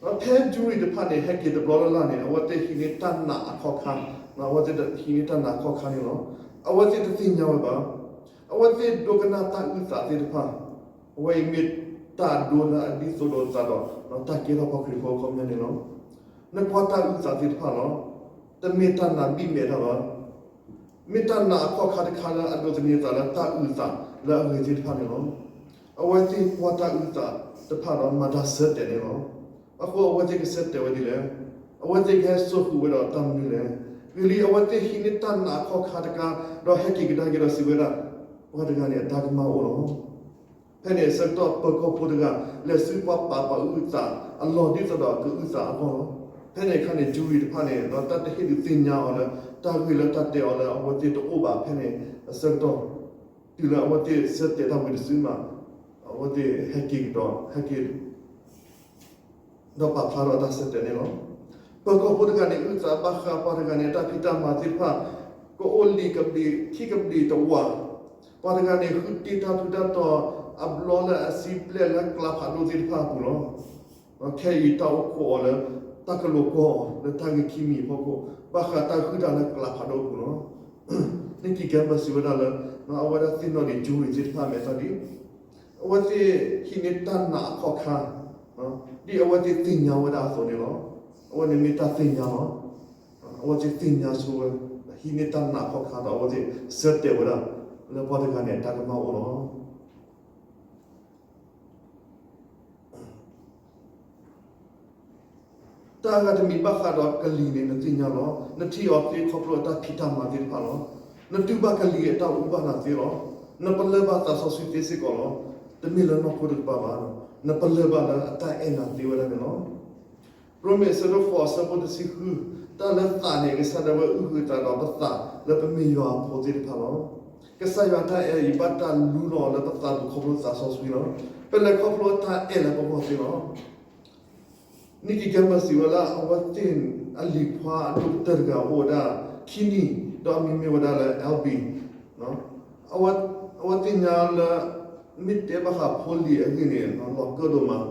ဒီးဖဲ jury တဖၣ်န့ၣ် ဟဲက့ၤတဘျီလၢ်လၢ်န့ၣ် အဝဲသ့ၣ်ဟံးန့ၢ်တၢ်နာ်အခီၣ်ခါ, အဝဲသ့ၣ်ဟံးန့ၢ်တၢ်နာ်အခီၣ်ခါန့ၣ်လီၤ. အဝဲသ့ၣ်တသ့ၣ်ညါဝဲဘၣ်. အဝဲသ့ၣ်ဒိကနၣ်တၢ်အုၣ်သးသ့ၣ်တဖၣ်, အဝဲအံၤမ့ၢ်တၢ်အဒိလၢအဒ်သိးလိာ်သးဒီး တၢ်ကဲထီၣ်ပှၤခရံာ်ဖိအခီပညီန့ၣ်လီၤ. နကွၢ်တၢ်အုၣ်သးသ့ၣ်တဖၣ်လီၤ. တမ့ၢ်တၢ်နာ်ဘံၣ်မဲာ်တၢ်ဘၣ်. မ့ၢ်တၢ်နာ်အခီၣ်ခါတခါလၢအဒိးသန့ၤသးလၢတၢ်အုၣ်သးလၢအဂ့ၤသ့ၣ်တဖၣ်န့ၣ်လီၤ. အဝဲသ့ၣ်ကွၢ်တၢ်အုၣ်သးတဖၣ်ဒီးမၤတၢ်ဆၢတဲာ်န့ၣ်လီၤ. အဃိအဝဲသ့ၣ်ကဆၢတဲာ်ဝဲဒ်လဲၣ်. အဝဲသ့ၣ်ကဟဲစိာ်ဃုာ်ဝဲဒီးတၢ်မနုၤလဲၣ်. ဂ့ၤလံအဝဲသ့ၣ်ဟံးန့ၢ်တၢ်နာ်အခီၣ်ခါတခါ, ဒီးဟဲက့ၤကဒါက့ၤဒီးစံးဝဲဒၣ်, ပှၤတဂၤန့ၣ်အတၢ်ကမၣ်အိၣ်လီၤ. ဖဲန့ၣ်အဆၢကတီၢ်ပၢၤကီၢ်ဖိတဂၤ လဲၤဆူပှၤပာ်ပှၤအုၣ်သးအလီၢ်ဒ်သိးဒီးကအုၣ်သးအဂီၢ်လီၤ. ဖဲန့ၣ်အခါန့ၣ် jury တဖၣ်န့ၣ် ဒီးတၢ်တဟ့ၣ်ဒုးသ့ၣ်ညါအီၤလၢ တၢ်ဂ့ၢ်လၢတၢ်တဲအီၤလၢအဝဲသ့ၣ်တအိၣ်ဘၣ်ဖဲန့ၣ်အဆၢကတီၢ်, တုၤလၢအဝဲသ့ၣ်ဆၢတဲာ်တၢ်ဝံၤတစုမး, အဝဲသ့ၣ်ဟဲက့ၤကဒီး ဟဲက့ၤ ဒီးပာ်ဖျါထီၣ်တၢ်ဆၢတဲာ်န့ၣ်လီၤ. ပၢၤကီၢ်ဖိတဂၤန့ၣ် အုၣ်သးဘၣ်ဃးပှၤတဂၤန့ၣ်တၢ်ဖံးတၢ်မၤသ့ၣ်တဖၣ် ကအိၣ်လံာ်ကဘျံးခံကဘျံးတဝာ်, ပှၤတဂၤန့ၣ် ဃုတ့ၢ်တၢ်ထူးတၢ်တီၤအဘျီလၢအစံပျဲၢ်လၢကျးဖးဒိၣ်သ့ၣ်တဖၣ်အပူၤလီၤ. ခဲအံၤတၢ်အိၣ်ခိးအီၤလၢ တၢ်ကလိာ်ကွီၢ်အီၤလၢတၢ်ဂ့ၢ်ခံမံၤအဖီခိၣ် ဘၣ်ဃးတၢ်ဃုတၢ်လၢကျးဖးဒိၣ်အပူၤလီၤ. နံၣ်ကံၣ်ကဲဘၢစံးဝဲဒၣ်လၢ အဝဲဒၣ်သ့ၣ်နီၣ်ဒံး jury သ့ၣ်တဖၣ်မဲာ်သၣ်ဒ် အဝဲသ့ၣ်ဟံးန့ၢ်တၢ်နာ်အခီၣ်ခါ ဒ်အဝဲသ့ၣ်သ့ၣ်ညါဝဲဒၣ်အသိးန့ၣ်လီၤ. အဝဲန့ၣ်မ့ၢ်တၢ်သ့ၣ်ညါလီၤ. အဝဲသ့ၣ်သ့ၣ်ညါဆိဝဲ ဟံးန့ၢ်တၢ်နာ်အခီၣ်ခါဒီး အဝဲသ့ၣ်ဆၢတဲာ်ဝဲဒၣ် လၢပှၤတဂၤန့ၣ် တၢ်ကမၣ်အိၣ်လီၤ. တၢ်အဂၤတမံၤဘၣ်ဃးဒီးကလံၤန့ၣ် နသ့ၣ်ညါလီၤ. နထံၣ်အီၤသ့ခီဖျိအတၢ်ဖံးတၢ်မၤသ့ၣ်တဖၣ်လီၤ. နတူၢ်ဘၣ်ကလံၤအတၢ်အိၣ်ဘၣ်နၤသ့လီၤ. နပလၢၢ်ဘၣ်သးစီဆှံသ့စ့ၢ်ကီးလီၤ. တမ့ၢ်လၢနီၢ်ခိတကပၤဘၣ်. နပလၢၢ်ဘၣ်လၢအတၢ်အဲၣ်နၤသ့ဝဲဒၣ်န့ၣ်လီၤ. ရိမ့ၤအဆၢဒိၣ်ဃိးအဆၢဖိတဆံဃု, တၢ်လၢသးန့ၣ် ကစၢ်ဒၣ်ဝဲအုၣ်ဃုာ်သးဒီးပသးလၢပမ့ၢ်ယွၤအဖိသ့ၣ်တဖၣ်လီၤ. ကစၢ်ယွၤတၢ်အဲၣ်အံၤဘၣ်တၢ်လူလီၤလၢပသးပူၤခီဖျိသးစီဆှံလီၤ. ပလဲၤခီဖျိတၢ်အဲၣ်လၢပဂီၢ်သ့လီၤ. နံၣ်ကံၣ်ကဲမၢစံးဝဲလၢအဝဲသ့ၣ်အလံၤခွါအဒိၣ်ကတၢၢ်တဂၤအိၣ်ဝဲဒၣ်ခံနံၣ်, ဒီးအမံၤမ့ၢ်ဝဲဒၣ်လၢ Albie, အဝဲသ့ၣ်ညါလၢ မ့ၢ်တဲဘၣ်ဃးဖိလံၤအဂ့ၢ်န့ၣ် လီၤကၢၣ်ဒိၣ်မး.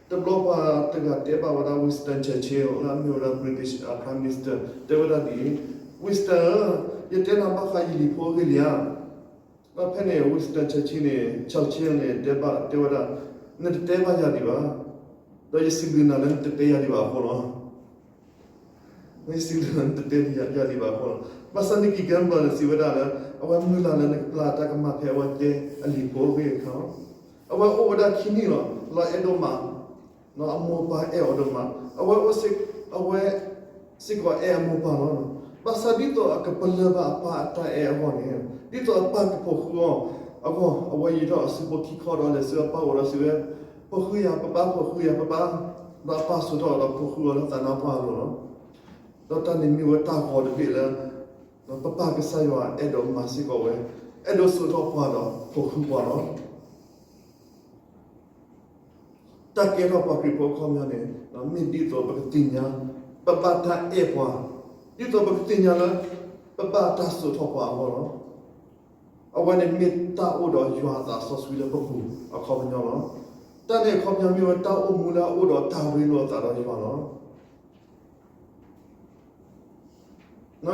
တဘျီပှၤတဂၤတဲဘၣ်ဝဲဒၣ် Winston Churchill လၢအမ့ၢ်ဝဲဒၣ် British Prime Minister တဲဝဲဒၣ်ဒ်အံၤ, Winston ဧၢ, ယတဲနၤဘၣ်ဃးယလံၤဖိအဂ့ၢ်လံဧါ. ဒီးဖဲန့ၣ် Winston Churchill န့ၣ် Churchill န့ၣ် တဲဘၣ်တဲဝဲဒၣ်, နတတဲဘၣ်ယၤဒံးဘၣ်, ဒီးယစံးဘျုးနၤလၢနတတဲယၤဒံးဘၣ်အဃိလီၤ. ယစံးဘျုးနၤလၢနတတဲယၤဒံးဘၣ်အဃိလီၤ. ဘၣ်ဆၣ် Nicky Gumbel န့ၣ် စံးဝဲဒၣ်လၢ အဝဲမုၢ်လၢ်လၢနကပျၢ်တၢ်ကမၣ်ဖဲအဝဲတဲအလံၤဖိအဂ့ၢ်အခါလီၤ. အဝဲအိၣ်ဝဲဒၣ်ခံနံၣ်လီၤ. လီၤအဲၣ်ဒိၣ်မး, အမိၢ်အပၢ်အဲၣ်အီၤဒိၣ်မး, အဝဲအိၣ်စ့ၢ်, အဝဲစ့ၢ်ကီးအဲၣ်အမိၢ်အပၢ်လီၤ. ဘၣ်ဆၣ်ဒ်သိးအကပလၢၢ်ဘၣ်အပၢ်အတၢ်အဲၣ်အဂီၢ်န့ၣ်, ဒ်သိးအပၢ်ကဖိးဃုအီၤအဂီၢ်, အဝဲယံၤထီၣ်အစုဖိခံခီဒီးလဲၤဆူအပၢ်အိၣ်ဒီးစံးဝဲ, ဖိးဃုယၤ, ပၢ်ပၢ်ဖိးဃုယၤ, ပၢ်ပၢ်, ဒီးအပၢ်စိာ်ထီၣ်ဒီးဖိးဃုအီၤလၢသးနါပှၢ်အလိၤလီၤ. ဒီးတၢ်န့ၣ်မ့ၢ်ဝဲတၢ်ဂီၤတဘ့ၣ်လၢ ပပၢ်ကစၢ်ယွၤအဲၣ်ဒိးမၤစ့ၢ်ကီးဝဲ, အဲၣ်ဒိးစိာ်ထီၣ်ပှၤဒီးဖိးဃုပှၤလီၤ. တၢ်ကဲထီၣ်ပှၤခရံာ်ဖိအခီပညီန့ၣ် မ့ၢ်ဒ်သိးပကသ့ၣ်ညါ ပဘၣ်တၢ်အဲၣ်ပှၤ, ဒ်သိးပကသ့ၣ်ညါလၢ ပဘၣ်တၢ်စိာ်ထီၣ်ပှၤအဂီၢ်လီၤ. အဝဲန့ၣ်မ့ၢ်တၢ်အိၣ်ဒီးယွၤအသးစီဆှံလၢပပူၤအခီပညီလီၤ. တၢ်န့ၣ်အခီပညီမ့ၢ်ဝဲ တၢ်အိၣ်မူလၢအအိၣ်ဒီးတၢ်ရ့လိာ်အသးဒီးယွၤလီၤ.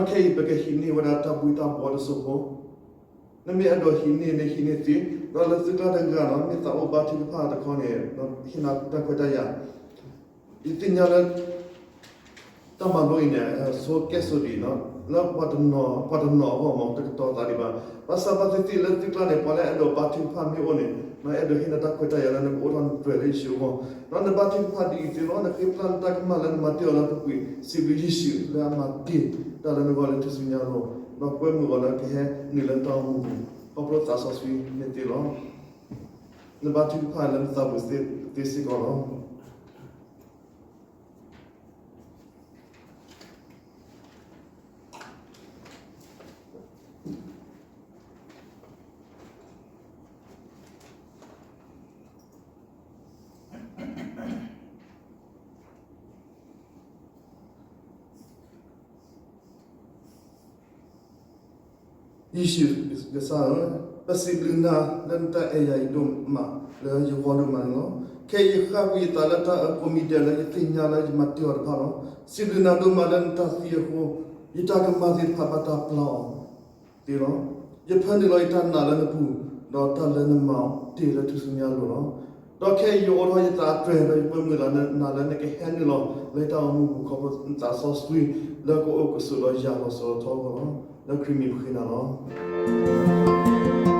ခဲအံၤပကဟံးန့ၢ်ဝဲဒၣ်တၢ်ဘှံးတၢ်ဘှီတစိၢ်ဖိ, နမ့ၢ်အဲၣ်ဒိးဟံးန့ၢ် နဟံးန့ၢ်သ့, ဒီးလၢသုကျါတဂၤဒီး မ့ၢ်သးအိၣ်ဘါထုကဖၣ်တခီန့ၣ် ဟ့ၣ်နၤတၢ်ခွဲးတၢ်ယာ်, ယသ့ၣ်ညါလၢ တၢ်မၤလိအံၤန့ၣ် ဆိကဲၣ်ဆိးဒံး လၢပှၤတနီၤအဂီၢ်မး တကတီၤသးဒံးဘၣ်. ဘၣ်ဆၣ်ဘၣ်သ့ၣ်သ့ၣ်လၢသုကျါန့ၣ် ပှၤလၢအဲၣ်ဒိးဘါထုကဖၣ်မ့ၢ်အိၣ်န့ၣ် အဲၣ်ဒိးဟ့ၣ်နၤတၢ်ခွဲးတၢ်ယာ်လၢနကအိးထီၣ်နတြဲၤလၢယ့ၣ်ၡူးအဂီၢ်, ဒီးနဘါထုကဖၣ်ဒ်အံၤသ့လီၤ. နဃ့ပျၢ်နတၢ်ကမၣ်လၢနမၤတ့ၢ်အီၤလၢပူၤကွံာ် စံးဘျုးယ့ၣ်ၡူးလၢအမၤတ့ၢ်တၢ်လၢနဂီၢ်လၢထူၣ်စုညါအလိၤ, ဒီးကွဲမုာ်အီၤလၢကဟဲနုာ်လၢနတၢ်အိၣ်မူပူၤ ခီဖျိသးစီဆှံန့ၣ်သ့လီၤ. နဘါထုကဖၣ်လၢနသးပူၤသ့စ့ၢ်ကီးလီၤ. ယ့ၣ်ၡူးကစၢ်ဧၢ, ပစံးဘျုးနၤလၢနတၢ်အဲၣ်ယၤအံၤဒိၣ်မးလၢယဂီၢ်ဒိၣ်မးန့ၣ်လီၤ. ခဲအံၤယဃၣ်ကွံာ်ယသးလၢတၢ်အၢကိးမံၤဒဲးလၢယသ့ၣ်ညါလၢယမၤတ့ၢ်အီၤတဖၣ်လီၤ. စံးဘျုးနၤဒိၣ်မးလၢနတၢ်သံအဃိ ယတၢ်ကမၣ်သ့ၣ်တဖၣ်ဘၣ်တၢ်ပျၢ်အီၤသ့လီၤ. ယဖၢနုာ်လီၤယတၢ်နာ်လၢနပူၤ, ဒီးတၢ်လၢနမၤတ့ၢ်လၢထူၣ်စုညါအလိၤလီၤ. ဒီးခဲအံၤယအိးထီၣ်ယသးအတြဲၤ ဒီးယကွဲမုာ်လၢနၤလၢနကဟဲနုာ်လီၤလၢယတၢ်အိၣ်မူပူၤ ခီဖျိသးစီဆှံလၢကအိၣ်ကဆိးဒီးယၤလီၤစိၤလီၤထီအဂီၢ်လီၤ. လၢခရံာ်မံၤပဃ့နၤလီၤ.